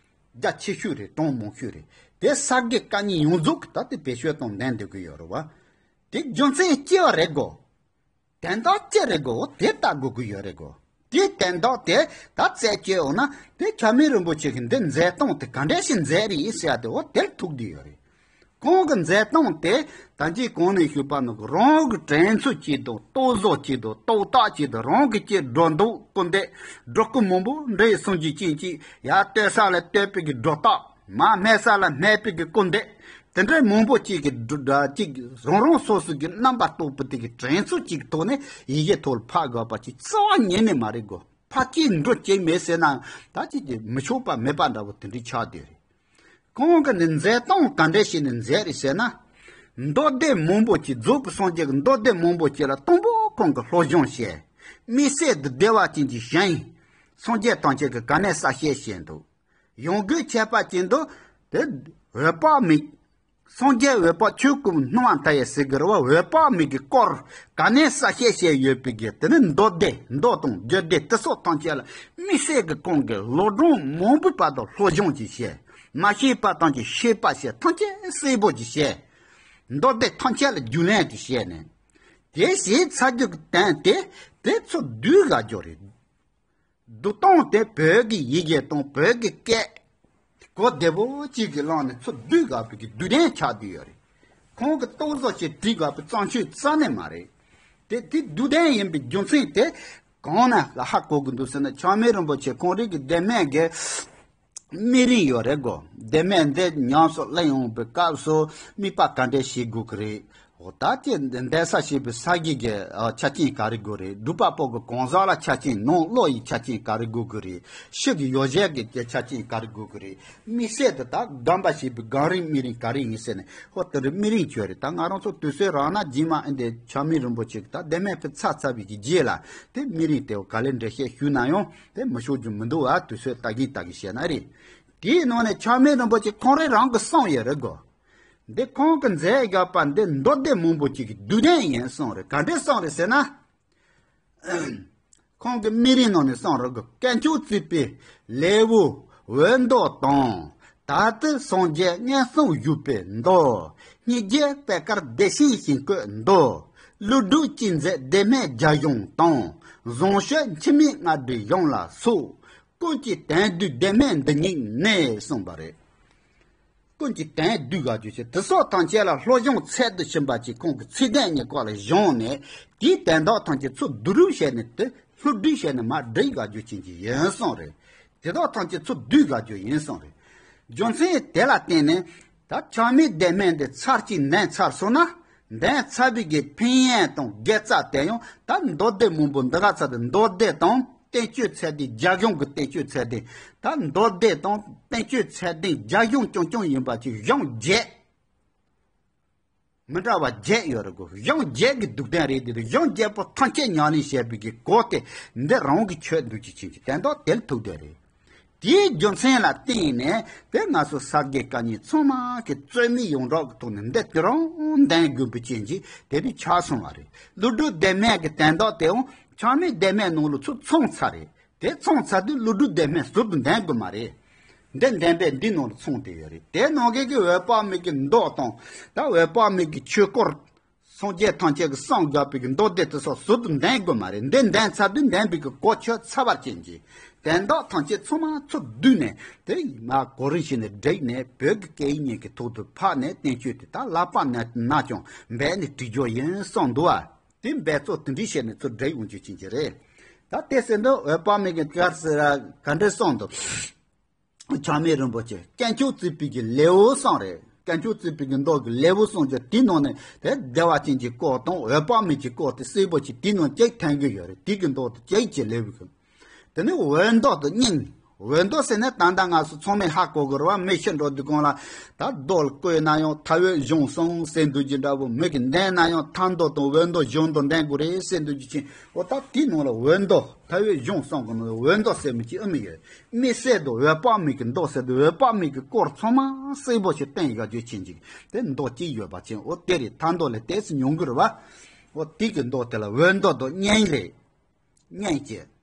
རྒྱ་ཆེ་ཤོས་རེད། གྲངས་མང་ཤོས་རེད། དེ་ས་དགེ་བཀའ་རྙིང་ཡོངས་རྫོགས་ཀྱི་ད་དེ་བེད་སྤྱོད་གཏོང་འདོན་འདོད་ཀྱི་ཡོད་རེད་བ། དེ་རྒྱུ་མཚན་སྐྱེ་བ་རེད་གོ། དོན་དག་ཅི་རེད་གོ། དེ་ལྟ་དགོས་ཀྱི་ཡོད་རེད་གོ། དེའི་དོན་དག་དེ་ད་རྩད་གཅོད་འོང་ན་དེ་ཆགས་མེད་རིན་པོ་ཆེ་གི་འདི་མཛད་སྟངས་དེ་ག་འདྲ་ཞིག་མཛད་རེད་ཟེར་ཡ་དེ་འོ་དེར་ཐུག་བསྡད་ཡོད་རེད། ཁོང་གི་མཛད་སྟངས་དེ་ད་ཅི་གོང་ནས་ཞུས་པ་ནང་གི་རང་གི་དྲན་ཚུལ་གཅིག་དང་རྟོག་བཟོ་གཅིག་དང་རྟོག་བཏགས་གཅིག་དང་རང་གི་སྐྱེ་འགྲོ་འདུག་སྐུར་འདེབས་སྒྲོ་སྐུར་མང་པོ་འདྲེ་ཡི་སུན་གྱི་ཅན་གཅིག་ཡར་བསྟོད་ས་ལ་བསྟོད་པའི་གི་སྒྲོ་བཏགས། མར་སྨད་ས་ལ་སྨད་པའི་གི་སྐུར་འདེབས། དེ་འདྲའི་མང་པོ་གཅིག་གི་སྒྲོ་གཅིག་རང་རང་སོ་སོ་གི་རྣམ་པ་རྟོག་པ་དེ་གི་དྲན་ཚུལ་གཅིག་ཐོག་ནས་ཡི་གེ་ཐོག་ལ་ཕབ་དགོས་པ་ཅིག་རྩ་བ་ཉིད་ནས་མ་རེད་གོ། ཕར་སྐྱེལ་འགྲོ་སྐྱེལ་མེད་ཟེར་ན་ད་ཅིག་གི་མི་ཆོག་པ་མེད་པ་འདྲ་བོ་དེ་འདྲའི་ཆགས་བསྡད་རེད། ཁོང་གི་ནི་མཛད་སྟངས་ག་འདྲ་ཞིག་ནས་མཛད་རེད་ཟེར་ན། མདོ་སྡེ་མང་པོ་ཅིག་རྫོགས་པའི་སངས་རྒྱས་ཀྱི་མདོ་སྡེ་མང་པོ་ཅིག་ལ་དང་པོ་ཁོང་གི་སློབ་སྦྱོང་བྱས། དམིགས་བསལ་དུ་བདེ་བ་ཅན་གྱི་ཞིང་། སངས་རྒྱས་ཐམས་ཅད་ཀྱི་ག་ནས་གསལ་བཤད་བྱས་འདུག། ཡང་སྒོས་ཁྱད་པར་ཅན་དུ་དེ་འོད་དཔག་མེད། སངས་རྒྱས་འོད་དཔག་ཆོས་སྐུ་སྣང་བ་མཐའ་ཡས་ཟེར་གི་རེད་བ། འོད་དཔག་མེད་ཀྱི་སྐོར་ག་ནས་གསལ་བཤད་བྱས་ཡོད་པའི་གི་དེ་ནི་མདོ་སྡེ་མདོ་དང་རྒྱུད་སྡེ་དེ་སོགས་ཐམས་ཅད་ལ་དམིགས་བསལ་གྱི་ཁོང་གི་ལོ་གྲངས་མང་པོའི་བར་དུ་སློབ་སྦྱོང་ཅིག་བྱས། མ་ཤེས་པ་ཐམས་ཅད་ཤེས་པ་བྱས། ཐམས་ཅད་གསལ་པོ་ཅིག་བྱས། མདོ་སྡེ་ཐམས་ཅད་ལ་རྒྱུས་ལོན་ཅིག་བྱས་ནས། དེ་བྱས་ཚར་རྒྱུ་གི་དོན་དེ་དེ་ཚོ་བསྡུས་དགའ་རྒྱུ་རེད། བསྡུ་སྟངས་དེ་བོད་ཀྱི་ཡི་གེ་དང་བོད་ཀྱི་སྐད། གོ་བདེ་པོ་གཅིག་གིས་བླངས་ནས་ཚུར་བསྡུས་དགོས་པའི་གི་བསྡུས་དོན་ཆགས་བསྡད་ཡོད་རེད། ཁོང་གིས་རྟོག་བཟོ་བྱས་བྲིས་དགོས་པའི་བརྩམས་ཆོས་རྩ་ནས་མ་རེད། དེ་དེ་བསྡུས་དོན་ཡིན་པའི་རྒྱུ་མཚན་དེ་གང་ན་ལ་ཧ་གོ་གི་འདུག་ཟེར་ན། ཆགས་མེད་རིན་པོ་ཆེ་ཁོང་རང་གི་ལྡེ་མིག་གི་དམིགས་རིམ་ཡོད་རེད་གོ། ལྡེ་མིག་འདི་ཉམས་སུ་ལེན་ཡོང་བའི་སྐབས་སུ་དམིགས་པ་ག་འདྲས་བྱེད་དགོས་ཀྱི་རེད། འོ་ད་ཅི་འདི་འདས་ས་ཞེས་པའི་ས་གཞི་གི་ཨ་ཆ་རྐྱེན་ག་རེ་དགོས་རེད། སྒྲུབ་པ་པོ་གི་གང་ཟག་ལ་ཆ་རྐྱེན་ནང་བློ་ཡི་ཆ་རྐྱེན་ག་རེ་དགོས་ཀྱི་རེད། ཕྱི་གི་ཡོ་བྱད་ཀྱི་ཆ་རྐྱེན་ག་རེ་དགོས་ཀྱི་རེད། དམིགས་བསལ་དུ་ད་སྒོམ་པ་ཞེས་པའི་སྒོམ་རིམ་དམིགས་རིམ་ག་རེ་ཡིན་ཟེར་ནས། འོ་དེ་འདྲ་དམིགས་རིམ་ཁྱོད་རེད། ད་ང་རང་ཚོ་དུས་ཚོད་རག་ན་རྗེས་མ་ཨེ་འདི་ཆགས་མེད་རིན་པོ་ཆེ་གི་ད་ལྡེ་མིག་ཕུལ་ཚར་ཚར་བའི་གི་རྗེས་ལ་དེ་དམིགས་རིམ་དེ་ག་ལེར་འགྲེལ་བཤད་ཞུས་ན་ཡང་དེ་མི་ཆོག་རྒྱུ་མི་འདུག་ཨ། དུས་ཚོད་ལྟ་གིན་ལྟ་གིན་བཤད་ན་རེད། དེའི་ནང་ནས་ཆགས་མེད་རིན་པོ་ཆེ་ཁོང་རང་རང་གི་གསུངས་ཡོད་རེད་གོ། འདི་ཁོང་གི་མཛད་དགོས་པ་འདི་མདོ་སྡེ་མང་པོ་ཅིག་གི་བསྡུས་དོན་ཡིན་གསུངས་རེད། ག་འདྲས་གསུངས་རེད་ཟེར་ན། ཁོང་གི་དམིགས་རིམ་ནང་ནས་གསུངས་རེད་གོ། དཀོན་མཆོག་བརྩིགས་པའི་ལེའུ་འོད་མདོ་དང་། ད་ལྟ་སངས་རྒྱས་མངོན་སུམ་བཞུགས་པའི་མདོ། སྙིང་རྗེ་པད་དཀར་བདེ་ཆེན་ཞིང་བཀོད་མདོ། ཀླུ་སྒྲུབ་ཅན་མཛད་ལྡེ་མིག་རྒྱ་གཞུང་དང་། བཟང་སྤྱོད་འཆི་མེད་རྔ་སྒྲིག་གཞུང་ལ་སོགས། ཀུན་གྱི་དོན་བསྡུས་ལྡེ་མིག་འདི་ཉིད་ནས་གསུངས་པ་རེད། ཀུན་གྱི་དོན་བསྡུས་དགའ་རྒྱུ་ཆེ། དེ་སོགས་ཐམས་ཅད་ལ་སློབ་སྦྱོང་ཚད་དུ་ཕྱིན་པ་ཅིག་ཁོང་གི་ཚིག་དོན་གཉིས་ཀ་ལ་བཞག་ནས་དེའི་དོན་དག་ཐམས་ཅད་ཚུར་བསྡུ་རུབ་བྱས་ནས་དེ་ལྷུག་བསྡུས་བྱས་ནས་མར་བསྒྲིགས་དགའ་རྒྱུ་ཅན་གྱི་ཡིན་གསུངས་རེད། དེ་དག་ཐམས་ཅད་ཚུར་བསྡུས་དགའ་རྒྱུ་ཡིན་གསུངས་རེད། རྒྱུ་མཚན་དེ་ལ་བརྟེན་ནས་ད་ཆགས་མེད་ལྡེ་མིག་འདི་ཚར་གཅིག་འདོན་ཚར་སོང་ན། འདོན་ཚར་བའི་གི་ཕན་ཡོན་དང་དགེ་རྩ་དེ་ཡང་ད་མདོ་སྡེ་མང་པོ་འདི་ག་ཚར་དུ་མདོ་སྡེ་དང་། བསྟན་བཅོས་ཚད་ལྡན་རྒྱ་གཞུང་གི་བསྟན་བཅོས་ཚད་ལྡན། ད་མདོ་སྡེ་དང་བསྟན་བཅོས་ཚད་ལྡན་རྒྱ་གཞུང་རྐྱང་རྐྱང་ཡིན་པ་ཅིག་གཞུང་བརྒྱད། མི་འདྲ་བ་བརྒྱད་ཡོད་རེད་གོ། གཞུང་བརྒྱད་ཀྱི་བསྡུས་དོན་རེད་དེ། གཞུང་བརྒྱད་པོ་ཐམས་ཅད་ཉམས་ལེན་བྱས་པའི་གི་གོ་དེ་འདི་རང་གི་ཆོས་འདུལ་གྱི་ཆིངས་ཀྱི་དོན་དག་དེ་ལ་ཐུག་བསྡད་རེད། དེའི་རྒྱུ་མཚན་ལ་བརྟེན་ནས་དེ་ང་ཚོ་ས་དགེ་བཀའ་རྙིང་ཚང་མ་གི་རྩོད་མེད་ཡོངས་གྲགས་ཀྱི་ཐོག་ནས་འདི་དེ་རང་འདོན་དགོས་པའི་རྐྱེན་གྱིས་དེ་རིགས་ཆགས་སོང་བ་རེད། ཀླུ་སྒྲུབ་ལྡེ་མིག་གི་དོན་དག་དེའང་ཆགས་མེད་ལྡེ་མིག་ནང་ལ་ཚུར་ཚང་ཚར་རེད། དེ་ཚང་ཚར་དུས་ཀླུ་སྒྲུབ་ལྡེ་མིག་ཟུར་དུ་འདོན་དགོས་མ་རེད། འདི་འདོན་པས་འདི་ནང་ལ་ཚང་བསྡད་ཡོད་རེད། དེ་ནང་གི་གི་འོད་དཔག་མེད་ཀྱི་མདོ་དང་། ད་འོད་དཔག་མེད་ཀྱི་ཆོས་སྐོར། སངས་རྒྱས་ཐམས་ཅད་ཀྱི་གསུང་དགོས་པའི་གི་མདོ་སྡེ་དེ་སོགས་ཟུར་དུ་འདོན་དགོས་མ་རེད། འདི་འདོན་ཚར་དུས་འདོན་པའི་གི་གོ་ཆོད་ཚར་བ་ཅན་གྱི་དོན་དག་ཐམས་ཅད་ཚང་མ་ཚུར་བསྡུས་ནས་དེ་མར་གོ་རིམ་བྱས་ནས་བསྒྲིགས་ནས་བོད་ཀྱི་སྐད་ཡིག་གཉིས་ཀྱི་ཐོག་ཏུ་ཕབ་ནས་བསྟན་བཅོས་དེ་ད་བསླབ་པ་ན་ན་ཀྱང་འབད་ནས་བྲིས་རྒྱུ་ཡིན་གསུངས་འདུག་བ། དེ་འབད་རྩོལ་དེ་འདྲ་བྱས་ནས་ཚུར་བསྒྲིགས་ཡོང་རྒྱུ་ཅན་གྱི་རེད། ད་དེ་ཟེར་འདུག་འོད་དཔག་མེད་ཀྱི་སྐབས་སུ་ག་འདྲ་གསུངས་འདུག་ཆགས་མེད་རིན་པོ་ཆེ་དཀོན་མཆོག་བརྩིགས་པའི་གི་ལེའུ་གསུངས་རེད། དཀོན་མཆོག་བརྩེགས་པའི་གི་མདོ་གི་ལེའུ་གསུམ་གྱི་དེའི་ནང་ནས་དེ་བདེ་བ་ཅན་གྱི་སྐོར་དང་འོད་དཔག་མེད་ཀྱི་སྐོར་དེ་གསལ་པོ་ཅིག་དེའི་ནང་གཅིག་ཐོན་གྱི་ཡོད་རེད། དེ་གི་མདོ་དེ་གཅིག་ཅིག་ལེའུ་གི། དེ་ནས་འོད་མདོ་དང་སྙན། འོད་མདོ་ཟེར་ནས་ད་ལྟ་ང་ཚོ་ཚང་མས་ཧ་གོ་དགོས་རེད་བ། མི་ཤི་འགྲོ་དུས་སྒང་ལ་ད་རྡོ་ལ་བརྐོས་ན་ཡང་མཐའ་འོད་གཞུང་གསུམ་ཟེར་འདུག་ཅིག་འདྲ་བོ། མི་གི་འདོན་ན་ཡང་མཐའ་མདོ་དང་འོད་མདོ་གཞུང་མདོ་འདོན་དགོས་རེད་ཟེར་འདུག་ཅིག་ཅིང་། འོ་ད་དེའི་ནང་ལ་འོད་མདོ། མཐའ་འོད་གཞུང་གསུམ་གི་ནང་འོད་མདོ་ཟེར་མི་ཅིག་ཨེ་མི་ཡོད། དམིགས་བསལ་དུ་འོད་དཔག་མེད་ཀྱི་མདོ་ཟེར་དུས་འོད་དཔག་མེད་ཀྱི་སྐོར་ཚང་མ་གསལ་པོ་ཞིག་བསྟན་ཡོད་རྒྱུ་ཅན་ཅིག་དེ་མདོ་གཅིག་ཡོད་པ་ཅན། འོ་དེ་རེད། མཐའ་མདོ་ལས་ཏོག་ཙམ་ཉུང་གི་རེད་བ། འོ་དེ་གི་མདོ་དེ་ལ་འོད་མདོ་དང་སྙན་རེད། སྙན་བྱས།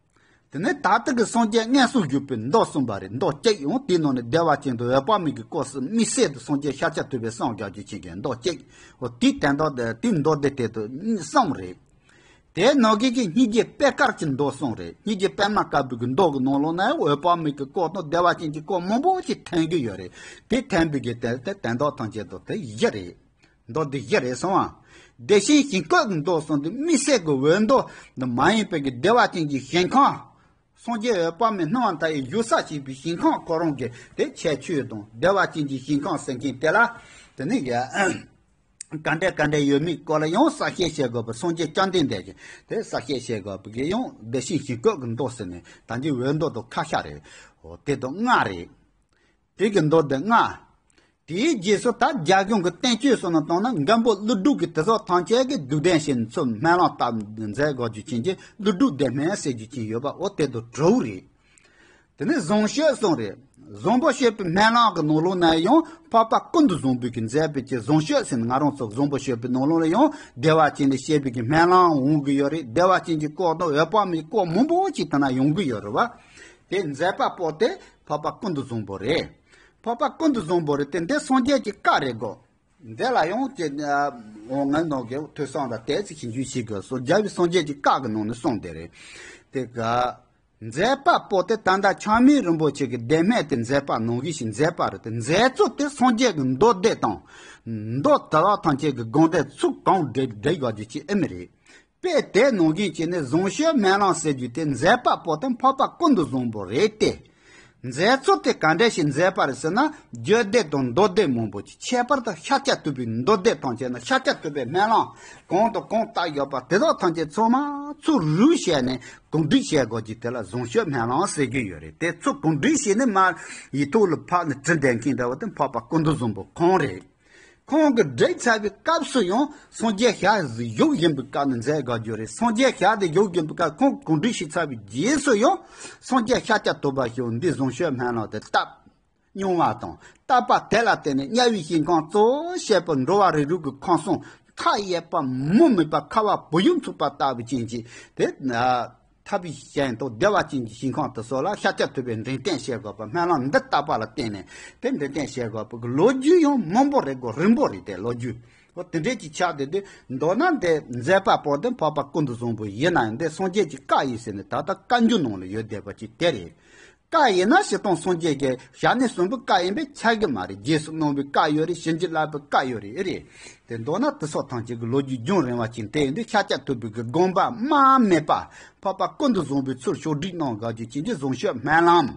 དེ་ནས་ད་ལྟ་གི་སངས་རྒྱས་མངོན་སུམ་བཞུགས་པའི་མདོ་གསུམ་པ་རེད། མདོ་གཅིག་ཡང་དེའི་ནང་ནས་བདེ་བ་ཅན་དང་འོད་དཔག་མེད་ཀྱི་སྐོར་གསུམ། དམིགས་བསལ་དུ་སངས་རྒྱས་ཤཱཀྱ་ཐུབ་པའི་གསུང་རྒྱག་རྒྱུ་ཅན་གྱི་མདོ་གཅིག་འོ་དེའི་དོན་དག་དེ་དེའི་མདོ་སྡེ་དེ་དང་གསུམ་རེད། དེའི་ནང་གི་གི་སྙིང་རྗེ་པད་དཀར་གྱི་མདོ་གསུམ་རེད། སྙིང་རྗེ་པད་མ་དཀར་པོའི་གི་མདོ་གི་ནང་ལོགས་ན་འོད་དཔག་མེད་ཀྱི་སྐོར་དང་བདེ་བ་ཅན་གྱི་སྐོར་མང་པོ་ཅིག་ཐོན་གྱི་ཡོད་རེད། དེ་ཐོན་པའི་གི་དེ་དེ་དོན་དག་ཐམས་ཅད་དང་དེ་བཞི་རེད། མདོ་སྡེ་བཞི་རེད་སོང་ཨ། བདེ་ཆེན་ཞིང་བཀོད་ཀྱི་མདོ་གསུམ་དེ་དམིགས་བསལ་གྱི་འོད་མདོ་འདི་མ་ཡིན་པའི་གི་བདེ་བ་ཅན་གྱི་ཞིང་ཁམས། སངས་རྒྱས་འོད་དཔག་མེད་སྣང་བ་མཐའ་ཡས་བཞུགས་ས་བྱེད་པའི་ཞིང་ཁམས་ཁོ་རང་གི་དེ་ཁྱད་ཆོས་དང་བདེ་བ་ཅན་གྱི་ཞིང་ཁམས་ཟེར་མཁན་དེ་ལ། དེ་ནི་ཡ། ག་འདྲ་ག་འདྲ་ཡོད་མེད་སྐོར་ལ་ཡང་གསལ་བཤད་བྱེད་དགོས་པ། སངས་རྒྱས་བཅོམ་ལྡན་འདས་ཀྱིས་དེ་གསལ་བཤད་བྱེད་དགོས་པ་གི་ཡང་བདེ་ཆེན་ཞིང་བཀོད་ཀྱི་མདོ་ཟེར་ནས་ད་འདི་འོད་མདོ་དང་ཁ་ཤས་རེད། འོ་དེ་དང་ལྔ་རེད། དེ་གི་མདོ་སྡེ་ལྔ། དེའི་རྗེས་སུ་ད་རྒྱ་གཞུང་གི་བསྟན་བཅོས་སོགས་ནང་བཏང་ན་མགོན་པོ་ཀླུ་སྒྲུབ་ཀྱིས་དེ་སོགས་ཐམས་ཅད་ཀྱི་སྡུག་བདེན་ཞེས་ཚུར་སྨོན་ལམ་བཏབ་མཛད་དགོས་རྒྱུ་ཅན་གྱི་ཀླུ་སྒྲུབ་བདེ་སྨོན་ཟེར་རྒྱུ་ཅན་ཡོད་པ། འོ་དེ་དང་དྲུག་རེད། དེ་ནས་བཟང་སྤྱོད་གསུམ་རེད། བཟང་པོ་སྤྱོད་པའི་སྨོན་ལམ་གྱི་ནང་ལོགས་ན་ཡང་འཕགས་པ་ཀུན་ཏུ་བཟང་པོས་ཀྱིས་མཛད་པའི་ཀྱི་བཟང་སྤྱོད་ཟེར་ནས་ང་རང་ཚོ་བཟང་པོ་སྤྱོད་པའི་ནང་ལོགས་ལ་ཡང་བདེ་བ་ཅན་ལ་སྤྱད་པའི་ཀྱི་སྨོན་ལམ་འོང་གི་ཡོད་རེད། བདེ་བ་ཅན་གྱི་སྐོར་དང་འོད་དཔག་མེད་སྐོར་མང་པོ་ཅིག་དེ་ན་ཡོང་གི་ཡོད་རེད་བ། དེ་མཛད་པ་པོ་དེ་འཕགས་པ་ཀུན་ཏུ་བཟང་པོ་རེད། འཕགས་པ་ཀུན་ཏུ་བཟང་པོ་རེད། དེ་འདི་སངས་རྒྱས་ཀྱི་བཀའ་རེད་གོ། འདི་ལ་ཡང་ཅི་འོང་ངན་ནོ་གི་ཐོས་བསམ་ལ་དེ་ཚིག་ཞིབ་འཇུག་བྱེད་དགོས་སོ། རྒྱལ་བའི་སངས་རྒྱས་ཀྱི་བཀའ་གི་ནང་ནས་གསུངས་དེ་རེད། དེ་ག་མཛད་པ་པོ་དེ་ད་ལྟ་ཆགས་མེད་རིན་པོ་ཆེ་གི་བདེ་སྨོན་དེ་མཛད་པ་ནང་བཞིན་ཞིག་མཛད་པ་རེད། དེ་མཛད་ཚུལ་དེ་སངས་རྒྱས་ཀྱི་མདོ་སྡེ་དང་། མདོ་དེ་དག་ཐམས་ཅད་ཀྱི་དགོངས་དོན་ཚུལ་གང་འགྲེལ་འགྲེལ་དགོས་རྒྱུ་ཅིག་ཨེ་མི་རེད། དཔེ་དེ་ནང་བཞིན་བྱས་ནས་བཟང་སྤྱོད་སྨོན་ལམ་ཟེར་རྒྱུ་དེ་མཛད་པ་པོ་དེ་འཕགས་པ་ཀུན་ཏུ་བཟང་པོ་རེད་དེ། མཛད་ཚུལ་དེ་ག་འདྲ་ཞིག་མཛད་པ་རེད་ཟེར་ན། རྒྱུད་སྡེ་དང་མདོ་སྡེ་མང་པོ་ཅིག་ཁྱད་པར་དུ་ཤཱཀྱ་ཐུབ་པའི་མདོ་སྡེ་ཐམས་ཅད་ན་ཤཱཀྱ་ཐུབ་པའི་སྨོན་ལམ་གང་དང་གང་བཏབ་ཡོད་པ་དེ་དག་ཐམས་ཅད་ཚང་མ་ཚུར་རུབ་བྱས་ནས་གོང་སྒྲིག་བྱེད་དགོས་ཀྱི་དེ་ལ་བཟང་སྤྱོད་སྨོན་ལམ་ཟེར་གྱི་ཡོད་རེད། དེ་ཚུར་གོང་སྒྲིག་བྱས་ནས་མར་ཡིག་ཐོག་ལ་ཕབ་ནས་བྲིས་བསྡད་མཁན་འདྲ་བ་དེ་འཕགས་པ་ཀུན་ཏུ་བཟང་པོ་ཁོང་རེད། ཁོང་གིས་བྲིས་ཚར་བའི་སྐབས་སུ་ཡང་སངས་རྒྱས་ཞལ་བཞུགས་བཞིན་པའི་སྐབས་ནས་མཛད་དགོས་རྒྱུ་རེད། སངས་རྒྱས་ཞལ་དེ་བཞུགས་བཞིན་པའི་སྐབས་ཁོང་གིས་གོང་སྒྲིག་ཞུས་ཚར་བའི་རྗེས་སུ་ཡང་སངས་རྒྱས་ཤཱཀྱ་ཐུབ་པ་ཞིག་འདི་བཟང་སྤྱོད་སྨོན་ལམ་དེ་བཏབ་མྱོང་བ་དང་། བཏབ་པ་དེ་ལ་བརྟེན་ནས་དམྱལ་བའི་ཞིང་ཁམས་གཙོ་བོ་བྱས་པའི་འགྲོ་བ་རིགས་དྲུག་གི་ཁམས་གསུམ་མཐའ་ཡས་པ་མུ་མེད་པ་ཁ་བ་བུ་ཡུག་འཚུབས་པ་ལྟ་བུ་ཅན་གྱི་དེ། ཐར་པའི་ཞིང་དང་བདེ་བ་ཅན་གྱི་ཞིང་ཁམས་དེ་སོགས་ལ་ཤཱཀྱ་ཐུབ་པས་འདྲེན་བསྟན་བྱེད་དགོས་པ། སྨོན་ལམ་འདི་བཏབ་པ་ལ་བརྟེན་ནས་དེ་འདྲེན་བསྟན་བྱེད་དགོས་པ་གི་ལོ་རྒྱུས་ཡང་མང་པོ་རེད་གོ། རིང་པོ་རེད་དེ་ལོ་རྒྱུས། འོ་དེ་འདྲས་ཀྱི་ཆགས་བསྡད་དུས་མདོར་ན་འདི་མཛད་པ་པོ་དེ་འཕགས་པ་ཀུན་ཏུ་བཟང་པོ་ཡིན་ན་ཡང་འདི་སངས་རྒྱས་ཀྱི་བཀའ་ཡིན་ཟེར་ནས་ད་ལྟ་བཀའ་འགྱུར་ནང་ལ་ཡོད་བསྡད་པ་ཅིག་དེ་རེད། བཀའ་ཡིན་ན་སྤྱིར་བཏང་སངས་རྒྱས་ཀྱི་ཞལ་ནས་གསུངས་པའི་བཀའ་ཡིན་པས་ཆགས་ཀྱི་མ་རེད། རྗེས་སུ་གནང་བའི་བཀའ་ཡོད་རེད། བྱིན་གྱིས་བརླབས་པའི་བཀའ་ཡོད་རེད། ཨེ་རེད། དེ་མདོར་ན་དེ་སོགས་ཐམས་ཅད་ཀྱི་ལོ་རྒྱུས་རྒྱུན་རིང་བ་ཅིག་དེ་ཡིན་དུས་ཤཱཀྱ་ཐུབ་པའི་གི་དགོངས་པ་རྨ་མེད་པ་འཕགས་པ་ཀུན་ཏུ་བཟང་པོའི་ཚུལ་ཕྱོགས་སྒྲིག་གནང་དགོས་རྒྱུ་ཅན་གྱི་བཟང་སྤྱོད་སྨོན་ལམ།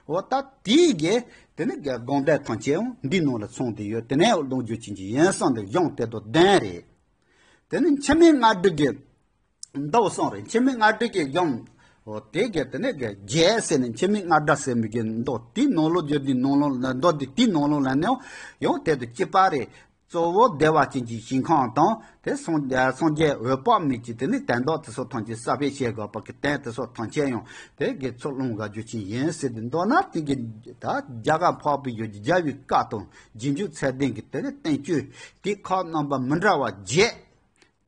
འོ་ད་དེའི་གི་དེ་ནི་གི་དགོངས་དོན་ཐམས་ཅད་འདི་ནང་ལ་ཚང་བསྡད་ཡོད། དེ་ནས་གནང་རྒྱུ་ཅན་གྱི་ཡིན་གསུངས་ཏེ་གཞུང་དེ་དང་ལྡན་རེད། དེ་ནི་འཆི་མེད་རྔ་སྒྲོན་གྱི་མདོ་གསུམ་རེད། འཆི་མེད་རྔ་སྒྲོན་གྱི་གཞུང་། འོ་དེ་གི་དེ་ནས་གི་རྒྱས་ཟེར་ནས་འཆི་མེད་རྔ་སྒྲ་ཟེར་མི་གི་མདོ་དེའི་ནང་ལོགས་བརྗོད་དེའི་ནང་ལོགས་ལ་མདོ་དེ་དེའི་ནང་ལོགས་ལ་ནི་ཡང་དེ་དང་གཅིག་པ་རེད། གཙོ་བོ་བདེ་བ་ཅན་གྱི་ཞིང་ཁམས་དང་དེ་སངས་སངས་རྒྱས་འོད་དཔག་མེད་ཀྱི་དེ་ནི་དོན་དག་དེ་ཚོ་ཐམས་ཅད་གསལ་སྤེལ་བྱེད་དགོས་པ་གི་དོན་དེ་ཚོ་ཐམས་ཅད་ཡང་དེ་གི་ཚུར་བླངས་དགོས་རྒྱུ་ཅན་ཡིན་ཟེར་ཏེ། མདོར་ན་དེ་གི་ད་རྒྱ་གར་འཕགས་པའི་ཡུལ་གྱི་རྒྱལ་བའི་བཀའ་དང་རྗེས་འཇུག་ཚད་ལྡན་གྱི་དེ་ནི་བསྟན་བཅོས་དེ་ཁག་རྣམ་པ་མི་འདྲ་བ་བརྒྱད།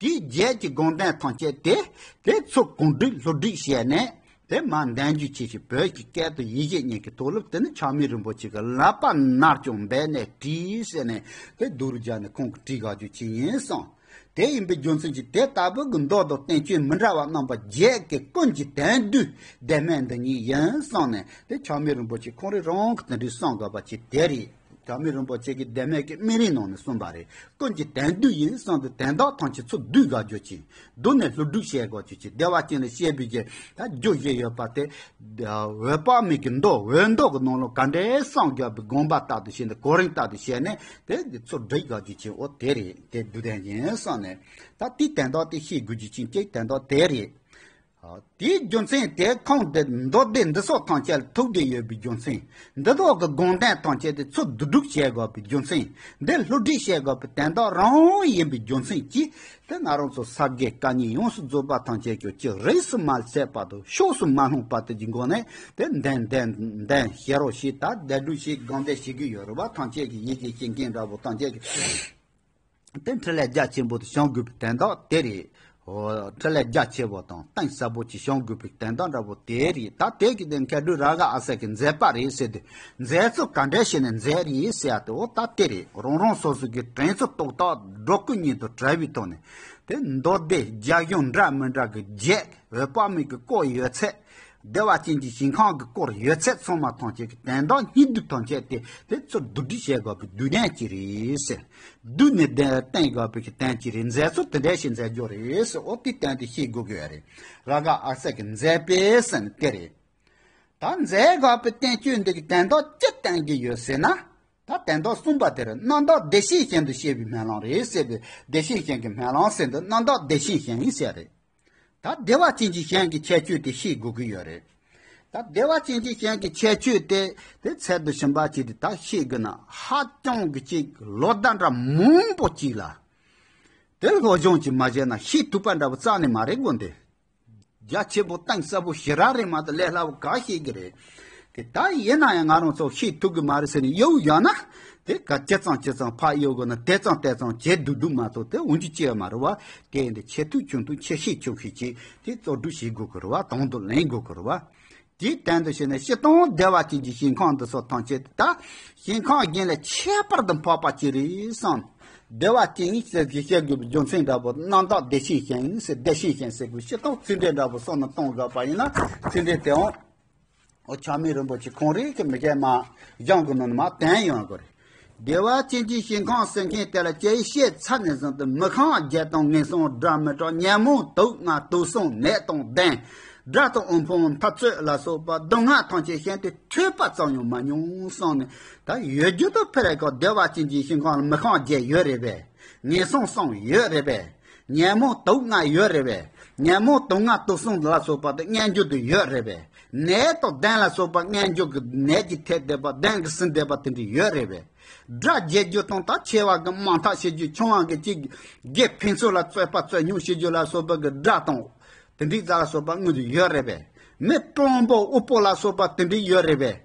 དེའི་རྗེས་ཀྱི་དགོངས་དོན་ཐམས་ཅད་དེ་དེ་ཚུར་གོང་སྒྲིག་ལྷུག་སྒྲིག་བྱས་ནས་དེ་མར་འདོན་རྒྱུ་ཅིག་བོད་ཀྱི་སྐད་དང་ཡིག་གཞན་གཉིས་ཀྱི་ཐོག་ལ་དེ་ནི་ཆགས་མེད་རིན་པོ་ཆེ་གི་ལག་པ་ནར་ཀྱང་འབད་ནས་བྲིས་ཟེར་ནས་དེ་བསྡུར་བརྒྱབ་ནས་ཁོང་གིས་བྲིས་དགོས་རྒྱུ་ཅིག་ཡིན་གསུངས། དེ་ཡིན་པའི་རྒྱུ་མཚན་གྱིས་དེ་ལྟ་བུ་གི་མདོ་དང་བསྟན་བཅོས་མི་འདྲ་བ་རྣམ་པ་བརྒྱད་ཀྱི་ཀུན་གྱི་དོན་བསྡུས་བདེ་སྨོན་འདི་ཉིད་ཡིན་གསུངས་ནས་དེ་ཆགས་མེད་རིན་པོ་ཆེ་ཁོང་རང་རང་གིས་དེ་འདྲའི་གསུང་དགོས་པ་ཅིག་དེ་རེད། གྲངས་མེད་རིན་པོ་ཆེ་གིས་གདམས་ངག་གི་སྨིན་རིམ་ནང་ནས་གསུངས་པ་རེད། ཀུན་གྱི་དོན་བསྡུས་ཡིན་གསུངས་ཏེ། དོན་དག་ཐམས་ཅད་ཚུར་བསྡུས་དགོས་རྒྱུ་ཅིག་བསྡུས་ནས་ལྷུན་གྲུབ་བཤད་དགོས་རྒྱུ་ཅིག་བདེ་བ་ཅན་ལ་བཤད་པའི་གི་ད་རྒྱུ་བཞི་ཡོད་པ་དེ། འོད་དཔག་མེད་ཀྱི་མདོ། འོད་མདོ་གི་ནང་ལ་ག་འདྲའི་གསུང་དགོས་པའི་དགོངས་པ་ལྟར་དུ་བྱས་ནས། གོ་རིམ་ལྟར་དུ་བྱས་ནས་དེ་ཚུར་སྒྲིག་དགོས་རྒྱུ་ཅིག་འོ་དེ་རེད། དེ་བསྡུས་དོན་ཡིན་གསུངས་ནས། ད་དེའི་དོན་དག་དེ་ཤེས་དགོས་རྒྱུ་ཅིག་གི་དོན་དག་དེ་རེད། དེའི་རྒྱུ་མཚན་དེ་ཁུངས་དེ་མདོ་སྡེ་འདི་སོགས་ཐམས་ཅད་ལ་ཐུག་བསྡད་ཡོད་པའི་རྒྱུ་མཚན། འདི་དག་གི་དགོངས་དོན་ཐམས་ཅད་དེ་ཚུར་བསྡུ་སྒྲིག་བྱེད་དགོས་པའི་རྒྱུ་མཚན། འདི་ལྷུན་གྲུབ་བཤད་དགོས་པའི་དོན་དག་རང་ཡིན་པའི་རྒྱུ་མཚན་གྱིས། དེ་ང་རང་ཚོ་ས་དགེ་བཀའ་རྙིང་ཡོངས་སུ་རྫོགས་པ་ཐམས་ཅད་ཀྱང་ཅི་རིས་སུ་མ་ཆད་པ་དང་ཕྱོགས་སུ་མ་ལྷུང་བ་དེ་གི་སྒོ་ནས། དེ་འདོན་འདོན་འདོན་ཤེས་རོགས་ཞེས། ད་བདེ་སྒྲུབ་ཞེས་དགོངས་འདོན་བྱེད་ཀྱི་ཡོད་རེད་བ། ཐམས་ཅད་ཀྱི་ཡིད་ཀྱི་བྱེད་མཁན་འདྲ་པོ་ཐམས་ཅད་ཀྱི། དེ་འཕྲིན་ལས་རྒྱ་ཆེན་པོ་དེ་བྱུང་དགོས་པའི་དོན་དག་དེ་རེད། འོ། འཕྲིན་ལས་རྒྱ་ཆེ་བོ་དང་གཏིང་ཟབ་པོ་ཅིག་བྱུང་དགོས་པའི་དོན་དག་འདྲ་པོ་དེ་རེད། ད་དེ་གི་དེ་མཁས་གྲུབ་རཱ་ག་ཨ་སད་ཀྱིས་མཛད་པ་རེད་ཟེར་ཏེ། མཛད་ཚུལ་ག་འདྲ་བྱས་ནས་མཛད་རེད་ཟེར་ཡ་དེ། འོ་ད་དེ་རེད། རང་རང་སོ་སོ་གི་དྲན་ཚུལ་རྟོག་བཏགས་སྒྲོ་སྐུར་གཉིས་དང་བྲལ་བའི་ཐོག་ནས། དེ་མདོ་སྡེ་རྒྱ་གཞུང་འདྲ་མི་འདྲ་གི་བརྒྱད། འོད་དཔག་མེད་ཀྱི་སྐོར་ཡོད་ཚད། བདེ་བ་ཅན་གྱི་ཞིང་ཁམས་ཀྱི་སྐོར་ཡོད་ཚད་ཚང་མ་ཐམས་ཅད་ཀྱི་དོན་དག་སྙིང་བསྡུས་ཐམས་ཅད་དེ་དེ་ཚུར་བསྡུ་སྒྲིག་བྱེད་དགོས་པའི་བསྡུས་དོན་ཅིག་རེད་ཟེར། བསྡུས་ནས་བསྟན་བསྟན་དགོས་པའི་གི་དོན་ཅིག་རེད། མཛད་ཚུལ་དེ་འདྲ་ཞིག་མཛད་རྒྱུ་རེད་ཟེར། འོ་དེ་དོན་དེ་ཤེས་དགོས་ཀྱི་ཡོད་རེད། རཱ་ག་ཨ་སད་ཀྱིས་མཛད་པས་ཟེར་ནས་དེ་རེད། ད་མཛད་དགོས་པའི་བསྟན་བཅོས་འདི་གི་དོན་དག་ཅི་བསྟན་གྱི་ཡོད་ཟེར་ན། ད་དོན་དག་གསུམ་པ་དེ་རེད། རྣམ་དག་བདེ་གཤེགས་ཞིང་དུ་བཤད་པའི་སྨོན་ལམ་རེད་ཟེར་བའི། བདེ་གཤེགས་ཞིང་གི་སྨོན་ལམ་ཟེར་འདི་རྣམ་དག་བདེ་གཤེགས་ཞིང་ཟེར་རེད། ད་བདེ་བ་ཅན་གྱི་ཞིང་གི་ཁྱད་ཆོས་དེ་ཤེས་དགོས་ཀྱི་ཡོད་རེད། ད་བདེ་བ་ཅན་གྱི་ཞིང་གི་ཁྱད་ཆོས་དེ་དེ་ཚད་དུ་ཞིམ་པ་ཅིག་དེ་ད་ཤེས་དགོས་ན། ཧ་ཅང་གི་ཅིག་ལོ་ཟླ་འདྲ་མང་པོ་ཅིག་ལ་དེ་སློབ་སྦྱོང་ཅིག་མ་བྱས་ན་ཤེས་ཐུབ་པ་འདྲ་པོ་རྩ་ནས་མ་རེད་དགོས་འདི། རྒྱ་ཆེན་པོ་གཏིང་ཟབ་པོ་ཞེ་དྲག་རེད་མ་གཏོགས་ལས་སླ་པོ་ག་ཤེས་ཀྱི་རེད། དེ་ད་ཡིན་ན་ཡང་ང་རང་ཚོ་ཤེས་ཐུབ་ཀྱི་མ་རེད་ཟེར་ནས་གཡོལ་ཡོད་ན། དེ་ག་ཇི་ཙམ་ཇི་ཙམ་ཕར་གཡོལ་དགོས་ན་དེ་ཙམ་དེ་ཙམ་བྱེད་སྡུག་སྡུག་མ་གཏོགས་དེ་འོང་རྒྱུ་ཅི་ཡང་མ་རེད་བ། དེ་ཡིན་དུས་ཆེ་ཐུབ་ཆུང་ཐུབ་ཆེ་ཤེས་ཆུང་ཤེས་ཀྱིས་དེ་རྩོལ་སྒྲུབ་བྱེད་དགོས་ཀྱི་རེད་བ། དང་དུ་ལེན་དགོས་ཀྱི་རེད་བ། དེའི་དོན་དུ་བྱས་ནས་སྤྱིར་བཏང་བདེ་བ་ཅན་གྱི་ཞིང་ཁམས་འདི་ཚོ་ཐམས་ཅད་ད་ཞིང་ཁམས་གཞན་ལས་ཁྱད་པར་དུ་འཕགས་པ་ཅིག་རེད་བསམ། བདེ་བ་ཅན་ཟེར་གྱི་བཤད་དགོས་པའི་རྒྱུ་མཚན་འདྲ་པོ་རྣམ་དག་བདེ་ཆེན་ཞིང་ཟེར། བདེ་ཆེན་ཞིང་ཟེར་དགོས། སྤྱིར་བཏང་ཚིག་འགྲེལ་འདྲ་པོ་སོགས་ནས་གཏོང་དགོས་པ་ཡིན་ན། ཚིག་འགྲེལ་དེའང་འོ་ཆགས་མེད་རིན་པོ་ཆེ་ཁོང་རང་གིས་མི་སྐད་མ་གཞུང་གི་ནང་ནས་མར་བཏོན་ཡོང་གི་རེད། བདེ་བ་ཅན་གྱི་ཞིང་ཁམས་ཟེར་མཁན་དེ་ལ་སྐྱེ་བའི་ཤས་ཚ་ནས་བཟུང་སྟེ་མི་ཁོམ་བརྒྱད་དང་ངན་སོང་སྒྲ་མི་གྲགས་ཉོན་མོངས་དུག་ལྔ་དུག་གསུམ་ནད་དང་གདོན། དགྲ་དང་དབུལ་ཕོངས་འཐབ་རྩོད་ལ་སོགས་པ་སྡུག་བསྔལ་ཐམས་ཅད་གཞན་དུ་ཐོས་པ་ཙམ་ཡང་མ་མྱོང་བསམ་ནས། ད་ཡོད་རྒྱུ་དང་ཕེ་རེ་ཀ་བདེ་བ་ཅན་གྱི་ཞིང་ཁམས་ལ་མི་ཁོམ་བརྒྱད་ཡོད་རེད་པས། ངན་སོང་གསུམ་ཡོད་རེད་པས། ཉོན་མོངས་དུག་ལྔ་ཡོད་རེད་པས། ཉོན་མོངས་དུག་ལྔ་དུག་གསུམ་ལ་སོགས་པ་དེ་མངོན་གྱུར་དུ་ཡོད་རེད་པས། ནད་དང་གདོན་ལ་སོགས་པ་མངོན་གྱུར་གྱི་ནད་ཀྱིས་ཐེབས་བསྡད་པ་གདོན་གྱིས་ཟིན་བསྡད་པ་དེ་འདྲ་ཡོད་རེད་པས། དགྲ་བརྗེད་རྒྱུ་དང་ད་ཆེ་བ་གི་དམག་འཐབ་བྱེད་རྒྱུ་ཆུང་བ་གི་ཅིག་རྒྱུ་ཕན་ཚུན་ལ་རྩོད་པ་རྩོད་རྙོག་བྱེད་རྒྱུ་ལ་སོགས་པ་གི་དགྲ་དང་དེ་འདྲའི་རྩ་ལ་སོགས་པ་དངོས་སུ་ཡོད་རེད་པས། མི་དྲང་པོ་དབུལ་པོ་ལ་སོགས་པ་དེ་འདྲའི་ཡོད་རེད་པས།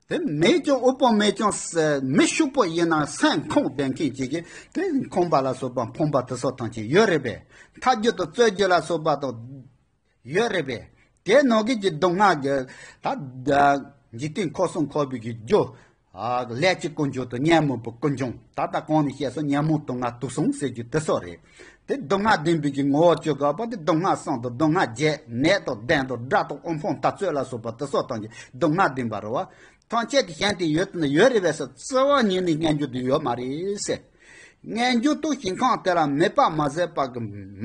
དེ་མེད་ཀྱང་དབུལ་པོ་མེད་ཀྱང་ས་མི་ཕྱུག་པོ་ཡིན་ན་སེམས་ཁོང་ལྡན་མཁན་ཅིག་གིས་དེ་ཁོམ་པ་ལ་སོགས་པ་ཕོངས་པ་དེ་སོགས་ཐམས་ཅད་ཡོད་རེད་པས། འཐབ་རྒྱུ་དང་རྩོད་རྒྱུ་ལ་སོགས་པ་དང་ཡོད་རེད་པས། དེ་ནང་གི་གི་སྡུག་བསྔལ་གྱི་ད་འཇིག་རྟེན་འཁོར་གསུམ་འཁོར་བའི་གི་རྒྱུ། ཨ་ལས་ཀྱི་ཀུན་འབྱུང་དང་ཉོན་མོངས་པའི་ཀུན་འབྱུང་། ད་ལྟ་གོང་ནས་བཤད་སོང་ཉོན་མོངས་དུག་ལྔ་དུག་གསུམ་ཟེར་རྒྱུ་དེ་སོགས་རེད། དེ་སྡུག་བསྔལ་བདེན་པའི་གི་ངོ་བོ་བཅུ་དགུ་པ་དེ་སྡུག་བསྔལ་གསུམ་དང་སྡུག་བསྔལ་བརྒྱད། ནད་དང་གདོན་དང་དགྲ་དང་དབུལ་ཕོངས་འཐབ་རྩོད་ལ་སོགས་པ་དེ་སོགས་ཐམས་ཅད་སྡུག་བསྔལ་བདེན་པ་རེད་བ། ཐམས་ཅད་དེ་གཞན་དུ་ཡོད་དེ་ན་ཡོད་རེད་པས་ཟེར། རྩ་བ་ཉིད་ནས་མངོན་གྱུར་དུ་ཡོད་མ་རེད་ཟེར། མངོན་གྱུར་དུ་ཞིང་ཁམས་དེ་ལ་མེད་པ་མ་ཟད་པ་གི་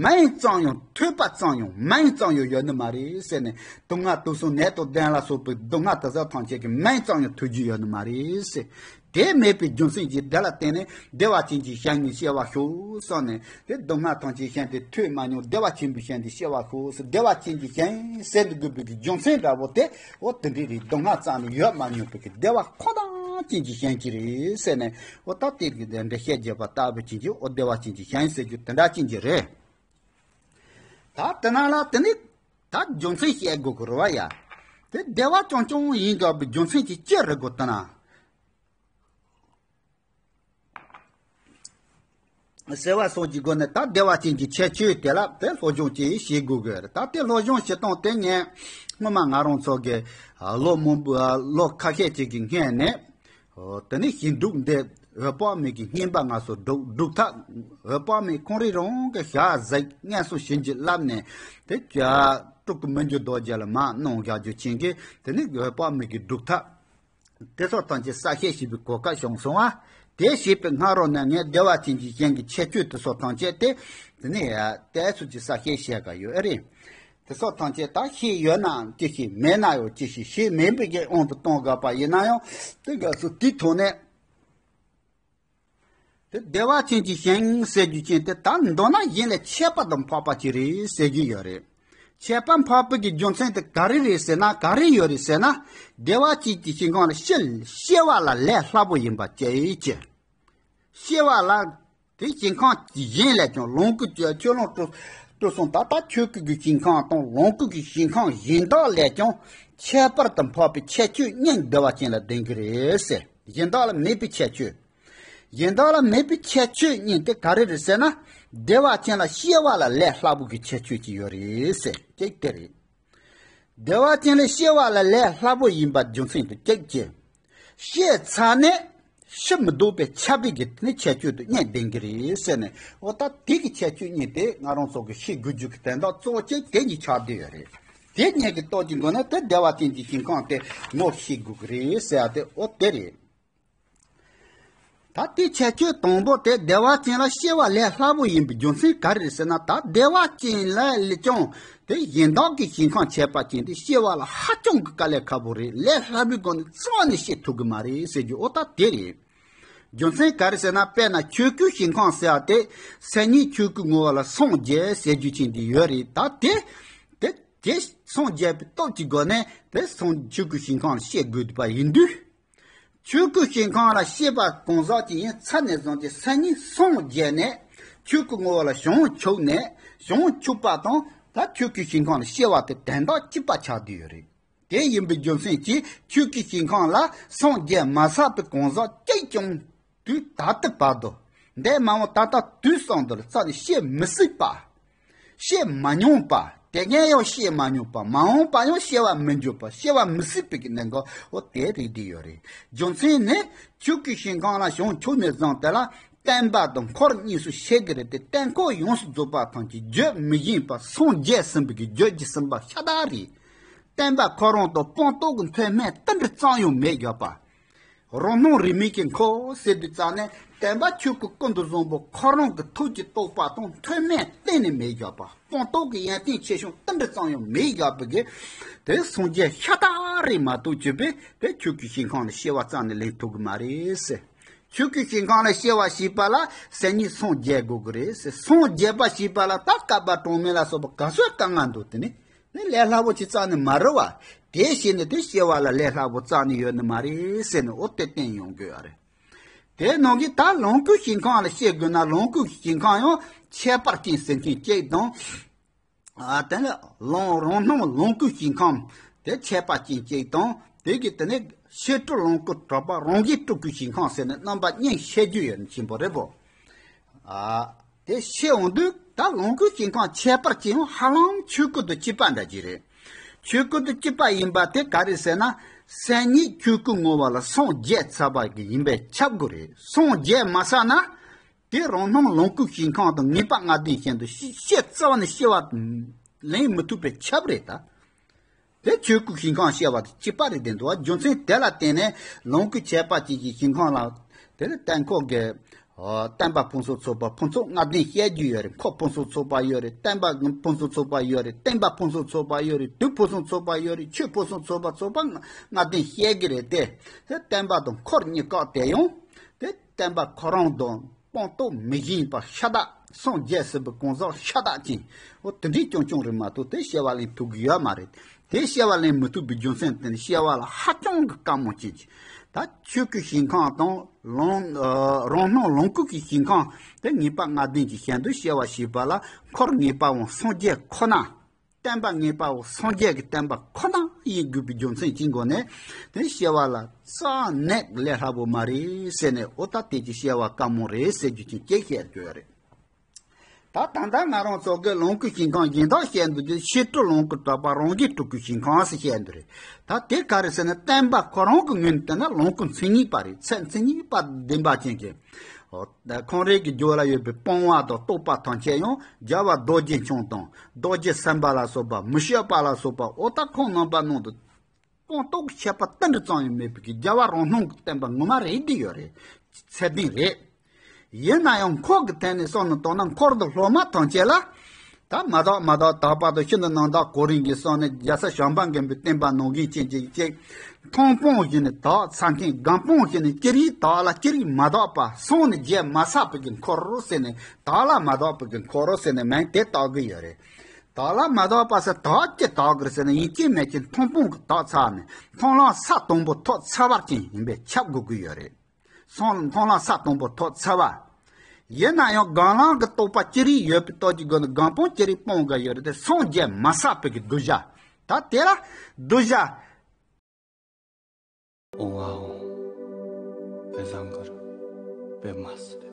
མིང་ཙམ་ཡང་ཐོས་པ་ཙམ་ཡང་མིང་ཙམ་ཡང་ཡོད་ནི་མ་རེད་ཟེར་ནས། དུག་ལྔ་དུག་གསུམ་ནད་དང་གདོན་ལ་སོགས་པའི་སྡུག་བསྔལ་དེ་ཚོ་ཐམས་ཅད་ཀྱི་མིང་ཙམ་ཡང་ཐོས་རྒྱུ་ཡོད་ནི་མ་རེད་ཟེར། དེ་མེད་པའི་རྒྱུ་མཚན་གྱིས་དེ་ལ་བརྟེན་ནས་བདེ་བ་ཅན་གྱི་ཞིང་ནི་སྐྱེ་བར་ཤོག་གསུངས་ནས། དེ་སྡུག་བསྔལ་ཐམས་ཅད་གཞན་དུ་ཐོས་མ་མྱོང་བདེ་བ་ཆེན་པོའི་ཞིང་དུ་སྐྱེ་བར་ཤོག་ཟེར། བདེ་བ་ཅན་གྱི་ཞིང་ཟེར་དགོས་པའི་རྒྱུ་མཚན་འདྲ་པོ་དེ། འོ་དེ་འདྲའི་རིགས་སྡུག་བསྔལ་རྩ་ནས་ཡོད་མ་མྱོང་བའི་གི་བདེ་བ་ཁོ་ན་ཅན་གྱི་ཞིང་གཅིག་རེད་ཟེར་ནས། འོ་ད་དེ་གི་དེ་འདྲ་བཤད་རྒྱུ་པ་ལྟ་བུ་ཅན་གྱི་འོ་བདེ་བ་ཅན་གྱི་ཞིང་ཟེར་རྒྱུ་དེ་འདྲ་ཅན་གྱི་རེད། ད་དེ་ན་ལ་དེ་ནི་ད་རྒྱུ་མཚན་བཤད་དགོས་ཀྱི་རེད་བ་ཡ། དེ་བདེ་བ་རྐྱང་རྐྱང་ཡིན་དགོས་པའི་རྒྱུ་མཚན་གྱི་ཅི་རེད་གོ་དེ་ན། ཟེར་བ་སོགས་ཀྱི་སྒོ་ནས་ད་བདེ་བ་ཅན་གྱི་ཁྱད་ཆོས་དེ་ལ་དེ་སློབ་སྦྱོང་ཅིག་བྱེད་དགོས་ཀྱི་རེད། ད་དེ་སློབ་སྦྱོང་བྱེད་སྟངས་དེ་ངས་སྔོན་མ་ང་རང་ཚོ་གི་ལོ་མང་པོ་ལོ་ཁ་ཤས་ཅིག་གི་སྔོན་ནས། དེ་ནས་ཞིང་སྒྲུབ་འདི་འོད་དཔག་མེད་ཀྱི་བསྙེན་པ་སྔ་སོར་སྒྲུབ་སྒྲུབ་ཐབས། འོད་དཔག་མེད་ཁོང་རང་རང་གི་ཞལ་གཟིགས་སྔ་སོར་བྱིན་གྱིས་བརླབས་ནས་དེ་སྤྲུལ་སྐུ་མི་འགྱུར་རྡོ་རྗེ་ལ་མར་གནང་བཞག་རྒྱུ་ཅན་གྱི་དེ་ནས་འོད་དཔག་མེད་ཀྱི་སྒྲུབ་ཐབས། དེ་སོགས་ཐམས་ཅད་གསལ་བཤད་བྱེད་པའི་གོ་སྐབས་བྱུང་སོང་བ། དེ་བྱས་པའི་སྔ་རོལ་ནས་ངས་བདེ་བ་ཅན་གྱི་ཞིང་གི་ཁྱད་ཆོས་དེ་སོགས་ཐམས་ཅད་དེ་དེ་ནས་ཡ་དེ་ཚོ་ཅིག་གསལ་བཤད་བྱས་ག་ཡོད་ཨེ་རེད། དེ་སོགས་ཐམས་ཅད་ད་ཤེས་ཡོད་ནའང་ཅི་ཞིག་མེད་ན་ཡང་ཅི་ཞིག་ཤེས་མེད་པའི་གི་དབང་དུ་གཏོང་དགོས་པ་ཡིན་ན་ཡང་དེ་ག་ཚོད་དེའི་ཐོག་ནས། དེ་བདེ་བ་ཅན་གྱི་ཞིང་ཟེར་རྒྱུ་ཅན་དེ་ད་མདོར་ན་གཞན་ལས་ཁྱད་པར་དུ་འཕགས་པ་ཅིག་རེད་ཟེར་གྱི་ཡོད་རེད། ཁྱད་པར་འཕགས་པའི་གི་རྒྱུ་མཚན་དེ་ག་རེ་རེད་ཟེར་ན་ག་རེ་ཡོད་རེད་ཟེར་ན། བདེ་བ་ཅན་གྱི་ཞིང་ཁམས་ལ་སྐྱེ་སྐྱེ་བ་ལ་ལས་སླ་པོ་ཡིན་པ་བཅས་ཀྱི། སྐྱེ་བ་ལ་དེ་ཞིང་ཁམས་ཀྱི་གཞན་ལས་ཀྱང་ལོངས་སྐུ་ཆོས་ལོངས་སྤྲུལ་སྤྲུལ་གསུམ་ད་ལྟ་ཆོས་སྐུ་གི་ཞིང་ཁམས་དང་ལོངས་སྐུ་གི་ཞིང་ཁམས་གཞན་དག་ལས་ཀྱང་ཁྱད་པར་དུ་འཕགས་པའི་ཁྱད་ཆོས་གཉིས་བདེ་བ་ཅན་ལ་ལྡན་གྱི་རེད་ཟེར། གཞན་དག་ལ་མེད་པའི་ཁྱད་ཆོས། གཞན་དག་ལ་མེད་པའི་ཁྱད་ཆོས་གཉིས་དེ་ག་རེ་རེད་ཟེར་ན། བདེ་བ་ཅན་ལ་སྐྱེ་བ་ལ་ལས་སླ་པོ་གི་ཁྱད་ཆོས་ཅིག་ཡོད་རེད་ཟེར་གཅིག་དེ་རེད། བདེ་བ་ཅན་ལ་སྐྱེ་བ་ལ་ལས་སླ་པོ་ཡིན་པ་རྒྱུ་མཚན་དུ་གཅིག་གཅིག་སྐྱེས་ཚར་ནས་ཤི་མི་ལྡོག་པའི་ཁྱབ་པའི་གི་ནི་ཁྱད་ཆོས་དུ་གཉིས་ལྡན་གྱི་རེད་ཟེར་ནས་འོ་ད་དེ་གི་ཁྱད་ཆོས་གཉིས་དེ་ང་རང་ཚོ་གི་ཤེས་དགོས་རྒྱུ་གི་དོན་དག་གཙོ་བོ་གཅིག་དེ་གཉིས་ཆགས་བསྡད་ཡོད་རེད། དེ་གཉིས་ཀྱི་སྟོབས་ཀྱི་སྒོ་ནས་དེ་བདེ་བ་ཅན་གྱི་ཞིང་ཁམས་དེ་ངོ་ཤེས་དགོས་ཀྱི་རེད་ཟེར་ཡ་དེ་འོ་དེ་རེད། ད་དེ་ཁྱད་ཆོས་དང་པོ་དེ་བདེ་བ་ཅན་ལ་སྐྱེ་བ་ལས་སླ་པོ་ཡིན་པའི་རྒྱུ་མཚན་ག་རེ་རེད་ཟེར་ན། ད་བདེ་བ་ཅན་ལ་ལས་ཀྱང་དེ་གཞན་དག་གི་ཞིང་ཁམས་ཁྱད་པར་ཅན་དེ་སྐྱེ་བ་ལ་ཧ་ཅང་གི་དཀའ་ལས་ཁག་པོ་རེད། ལས་སླ་པོའི་སྒོ་ནས་རྩ་བ་ནས་སྐྱེ་ཐུབ་ཀྱི་མ་རེད་ཟེར་རྒྱུ་འོ་ད་དེ་རེད། རྒྱུ་མཚན་ག་རེ་ཟེར་ན། དཔེར་ན་ཆོས་སྐུའི་ཞིང་ཁམས་ཟེར་བ་དེ་སེམས་ཉིད་ཆོས་སྐུའི་ངོ་བོ་ལ་སངས་རྒྱས་ཟེར་རྒྱུ་ཅན་དེ་ཡོད་རེད། ད་དེ་དེ་དེ་སངས་རྒྱས་པའི་སྟོབས་ཀྱི་སྒོ་ནས་དེ་སངས་ཆོས་སྐུའི་ཞིང་ཁམས་ལ་སྐྱེ་དགོས་པ་ཡིན་དུས། ཆོས་སྐུའི་ཞིང་ཁམས་ལ་སྐྱེས་པ་གང་ཟག་ཅིག་ཡིན་ཚར་ནས་བཟུང་སྟེ་སེམས་ཉིད་སངས་རྒྱས་ནས་ཆོས་སྐུ་ངོ་བོ་ལ་བྱང་ཆུབ་ནས་བྱང་ཆུབ་པ་དང་ད་ཆོས་སྐུའི་ཞིང་ཁམས་ལ་སྐྱེ་བ་དེ་དོན་དག་གཅིག་པ་ཆགས་བསྡད་ཡོད་རེད། དེ་ཡིན་པའི་རྒྱུ་མཚན་གྱིས་ཆོས་སྐུའི་ཞིང་ཁམས་ལ་སངས་རྒྱས་མ་ཚར་བའི་གང་ཟག་གཅིག་ཀྱང་དུས་ད་ལྟ་བར་དུ་འདས་མ་འོངས་ད་ལྟ་དུས་གསུམ་དུ་ལ་རྩ་ནས་སྐྱེ་མི་སྲིད་པ། སྐྱེ་མ་མྱོང་པ། དེ་སྔ་ཡང་སྐྱེ་མ་མྱོང་པ། མ་འོངས་པ་ཡང་སྐྱེ་བ་མི་འགྱུར་བ། སྐྱེ་བ་མི་སྲིད་པའི་གི་གནས་སྐབས་འོ་དེ་རེད་བསྡད་ཡོད་རེད། རྒྱུ་མཚན་ནི་ཆོས་སྐུའི་ཞིང་ཁམས་ལ་བྱང་ཆུབ་ནས་བཟུང་དེ་ལ་བརྟན་པ་དང་འཁོར་གཉིས་སུ་ཕྱེ་གི་རེད་དེ། བརྟན་འཁོར་ཡོངས་སུ་རྫོགས་པ་ཐམས་ཅད་བརྗོད་མི་ཤེས་པ་སངས་རྒྱས་ཟིན་པའི་གི་བརྗོད་ཀྱི་ཟིན་པ་ཤ་སྟག་རེད། བརྟན་པ་ཁོ་རང་དང་སྤངས་རྟོགས་ཀྱི་མཐུན་དམན་ཏིལ་འབྲུ་ཙམ་ཡང་མེད་བཞག་པ། རང་སྣང་རིས་མེད་ཀྱི་འཁོར་ཟེར་དུས་ཙམ་ནས་བསྟན་པ་ཆོས་སྐུ་ཀུན་ཏུ་བཟང་པོ་ཁོ་རང་གི་ཐུགས་ཀྱི་རྟོགས་པ་དང་མཐུན་དམན་གཏན་ནས་མེད་བཞག་པ། སྤངས་རྟོགས་ཀྱི་ཡོན་ཏན་ཆེ་ཆུང་ཏིལ་འབྲུ་ཙམ་ཡང་མེད་བཞག་པའི་གི་དེ་སངས་རྒྱས་ཤ་སྟག་རེད་མ་གཏོགས་ཅི་པས་དེ་ཆོས་སྐུའི་ཞིང་ཁམས་ལ་སྐྱེ་བ་རྩ་ནས་ལེན་ཐུབ་ཀྱི་མ་རེད་ཟེར། ཆོས་སྐུའི་ཞིང་ཁམས་ལ་སྐྱེ་བ་ཞེས་པ་ལ་སེམས་ཉིད་སངས་རྒྱས་དགོས་ཀྱི་རེད་ཟེར། སངས་རྒྱས་པ་ཞེས་པ་ལ་ད་བསྐལ་པ་གྲངས་མེད་ལ་སོགས་པ་ག་ཚོད་དཀའ་ངལ་འདུག་དེ་ནི། ནི་ལས་སླ་པོ་ཅིག་རྩ་ནས་མ་རེད་བ། དེ་བཞིན་དུ་དེ་སྐྱེ་བ་ལ་ལས་སླ་པོ་རྩ་ནས་ཡོད་ནི་མ་རེད་ཟེར་ནས་འོ་དེ་བསྟན་ཡོང་དགོས་པ་རེད། དེ་ནང་གི་ད་ལོངས་སྐུའི་ཞིང་ཁམས་ལ་སྐྱེ་དགོས་ན་ལོངས་སྐུའི་ཞིང་ཁམས་ཡང་ཁྱད་པར་ཅན་ཟེར་མཁན་གཅིག་དང་། ཨ་དེ་ནས་ལོངས་རང་སྣང་ལོངས་སྐུའི་ཞིང་ཁམས་དེ་ཁྱད་པར་ཅན་གཅིག་དང་དེ་གི་དེ་ནས་ཕྱི་སྤྲོས་ལོངས་སྐུ་གྲགས་པ་རང་གིས་སྤྲུལ་སྐུའི་ཞིང་ཁམས་ཟེར་ནས་རྣམ་པ་གཉིས་བཤད་རྒྱུ་ཡོད་ནི་ཆེན་པོ་རེད་པོ། ཨ། དེ་ཤེས་འོང་དུས་ད་ལོངས་སྐུའི་ཞིང་ཁམས་ཁྱད་པར་ཅན་ཡང་ཧ་ལམ་ཆོས་སྐུ་དང་གཅིག་པ་འདྲ་ཅིག་རེད། ཆོས་སྐུ་དང་གཅིག་པ་ཡིན་པ་དེ་ག་རེ་ཟེར་ན། སེམས་ཉིད་ཆོས་སྐུ་ངོ་བོ་ལ་སངས་རྒྱས་ཚར་བ་གི་ཡིན་པས་ཁྱབ་དགོས་རེད། སངས་རྒྱས་མ་ཚར་ན། དེ་རང་སྣང་ལོངས་སྐུའི་ཞིང་ཁམས་དང་ངེས་པ་ལྔ་ལྡན་གཞན་དུ་ཤེས་ཤེས་རྩ་བ་ནས་སྐྱེ་བ་ལེན་མི་ཐུབ་པས་ཁྱབ་རེད་ད། དེ་ཆོས་སྐུའི་ཞིང་ཁམས་སྐྱེ་བ་དང་གཅིག་པ་རེད་བསྟན་འདུག་བ། རྒྱུ་མཚན་དེ་ལ་བརྟེན་ནས་ལོངས་སྐུའི་ཁྱད་པར་ཅན་གྱི་ཞིང་ཁམས་ལ་དེ་ནི་བརྟན་འཁོར་གྱི་ཨོ་བརྟན་པ་ཕུན་སུམ་ཚོགས་པ་ཕུན་ཚོགས་ལྔ་ལྡན་བཤད་རྒྱུ་ཡོད་རེད། འཁོར་ཕུན་སུམ་ཚོགས་པ་ཡོད་རེད། བརྟན་པ་ཕུན་སུམ་ཚོགས་པ་ཡོད་རེད། བརྟན་པ་ཕུན་སུམ་ཚོགས་པ་ཡོད་རེད། དུས་ཕུན་སུམ་ཚོགས་པ་ཡོད་རེད། ཆོས་ཕུན་སུམ་ཚོགས་པ་ཚོགས་པ་ལྔ་ལྡན་བཤད་ཀྱི་རེད་དེ། དེ་བརྟན་པ་དང་འཁོར་གཉིས་བཀག་དེ་ཡང་དེ་བརྟན་པ་ཁོ་རང་དང་སྤངས་རྟོགས་མི་ཤེས་པ་ཤ་སྟག་སངས་རྒྱས་ཟིན་པའི་གང་ཟག་ཤ་སྟག་ཅན་འོ་དེ་འདྲའི་རྐྱང་རྐྱང་རེད་མ་གཏོགས་དེ་སྐྱེ་བ་ལེན་ཐུབ་ཀྱི་ཡོད་མ་རེད། དེ་སྐྱེ་བ་ལེན་མི་ཐུབ་པའི་རྒྱུ་མཚན་དེ་ནི་སྐྱེ་བ་ལ་ཧ་ཅང་གི་དཀའ་མོ་བྱེད་ཀྱི། ད་ཆོས་སྐུའི་ཞིང་ཁམས་དང་ལོངས་ཨ་རང་སྣང་ལོངས་སྐུ་གི་ཞིང་ཁམས་དེ་ངེས་པ་ལྔ་ལྡན་གྱི་གཞན་དུ་སྐྱེ་བ་ཞེས་པ་ལ་འཁོར་ངེས་པའང་སངས་རྒྱས་ཁོ་ན། བསྟན་པ་ངེས་པའང་སངས་རྒྱས་ཀྱི་བསྟན་པ་ཁོ་ན་ཡིན་དགོས་པའི་རྒྱུ་མཚན་གྱི་སྒོ་ནས་དེ་སྐྱེ་བ་ལ་རྩ་ནས་ལས་སླ་པོ་མ་རེད་ཟེར་ནས་འོ་ད་དེ་ཀྱི་སྐྱེ་བ་དཀའ་མོ་རེད་ཟེར་རྒྱུ་ཅན་གྱིས་བཤད་དགོས་རེད། ད་ད་ལྟ་ང་རང་ཚོ་གི་ལོངས་སྐུའི་ཞིང་ཁམས་གཞན་དག་བཤད་འདུག་དུས་ཕྱི་སྤྲོས་ལོངས་སྐུ་གྲགས་པ་རང་གིས་སྤྲུལ་སྐུའི་ཞིང་ཁམས་ཟེར་བཤད་འདུག་རེད། ད་དེ་ག་རེ་ཟེར་ན་བསྟན་པ་ཁོ་རང་གི་ངོས་ནས་བལྟས་ན་ལོངས་སྐུ་མཚན་ཉིད་པ་རེད། ཚད་མཚན་ཉིད་པ་ལྡན་པ་ཅན་གྱི། འོ་ད་ཁོང་རང་གི་རྒྱུད་ལ་ཡོད་པའི་སྤོང་བ་དང་རྟོགས་པ་ཐམས་ཅད་ཡང་རྒྱལ་བ་རྡོ་རྗེ་འཆང་དང་རྡོ་རྗེ་སེམས་དཔའ་ལ་སོགས་པ་མི་བསྐྱོད་པ་ལ་སོགས་པ་འོ་ད་ཁོང་རྣམ་པ་ནང་དུ། སྤངས་རྟོགས་ཀྱི་ཁྱད་པར་ཏིལ་འབྲུ་ཙམ་ཡང་མེད་པའི་གི་རྒྱལ་བ་རང་སྣང་གི་བསྟན་པ་ངོ་མ་རེད་འདི་ཡོད་རེད། ཚད་ལྡན་རེད། ཡིན་ན་ཡང་འཁོར་གྱི་ཐད་ནས་བསམ་བློ་བཏང་ན། འཁོར་འདི་སློབ་མ་ཐམས་ཅད་ལ། ད་མ་དག་མ་དག་དག་པ་དང་། ཤིན་ཏུ་རྣམ་དག་གོ་རིམ་གྱིས་གསུངས་ནས། རྒྱལ་སྲས་བྱམས་པ་མགོན་པོའི་བསྟན་པ་ནང་བཞིན་ཅན་ཅིག་ཅིག་མཐོང་སྤང་བྱས་ནས་དག་ཚར་མཁན། སྒོམ་སྤང་བྱས་ནས་ཅི་རིགས་དག་ལ་ཅི་རིགས་མ་དག་པ། སོང་ནས་རྒྱལ་མ་ཚར་བའི་གི་འཁོར་ཟེར་ནས། དག་ལ་མ་དག་པའི་གི་འཁོར་ཟེར་ནས་མིང་དེ་བཏགས་གི་ཡོད་རེད། དག་ལ་མ་དག་པ་ཟེར། དག་ཅི་དག་གི་རེད་ཟེར་ན། ཡིན་གཅིག་མིན་གཅིག་མཐོང་སྤང་གི་དག་ཚར་ནས། མཐོང་ལམ་ས་དང་པོ་ཐོབ་ཚར་བ་ཅན་ཡིན་པས་ཁྱབ་དགོས་ཀྱི་ཡོད་རེད། སོང་མཐོང་ལམ་ས་དང་པོ་ཐོབ་ཚར་བ། ཡིན་ན་ཡང་སྒོམ་ལམ་གྱི་རྟོགས་པ་ཅི་རིགས་ཡོད་པའི་སྟོབས་ཀྱི་སྒོ་ནས། སྒོམ་སྤང་ཅི་རིགས་སྤང་དགོས་ཡོད་རེད་དེ། སངས་རྒྱས་མ་ཚར་བའི་གི་གདུལ་བྱ། ད་དེ་ལ་གདུལ་བྱ། ཨོང་ཨ་ཨོང་། བེ་ཟང་གར་བེ་མ་སི་ལེ།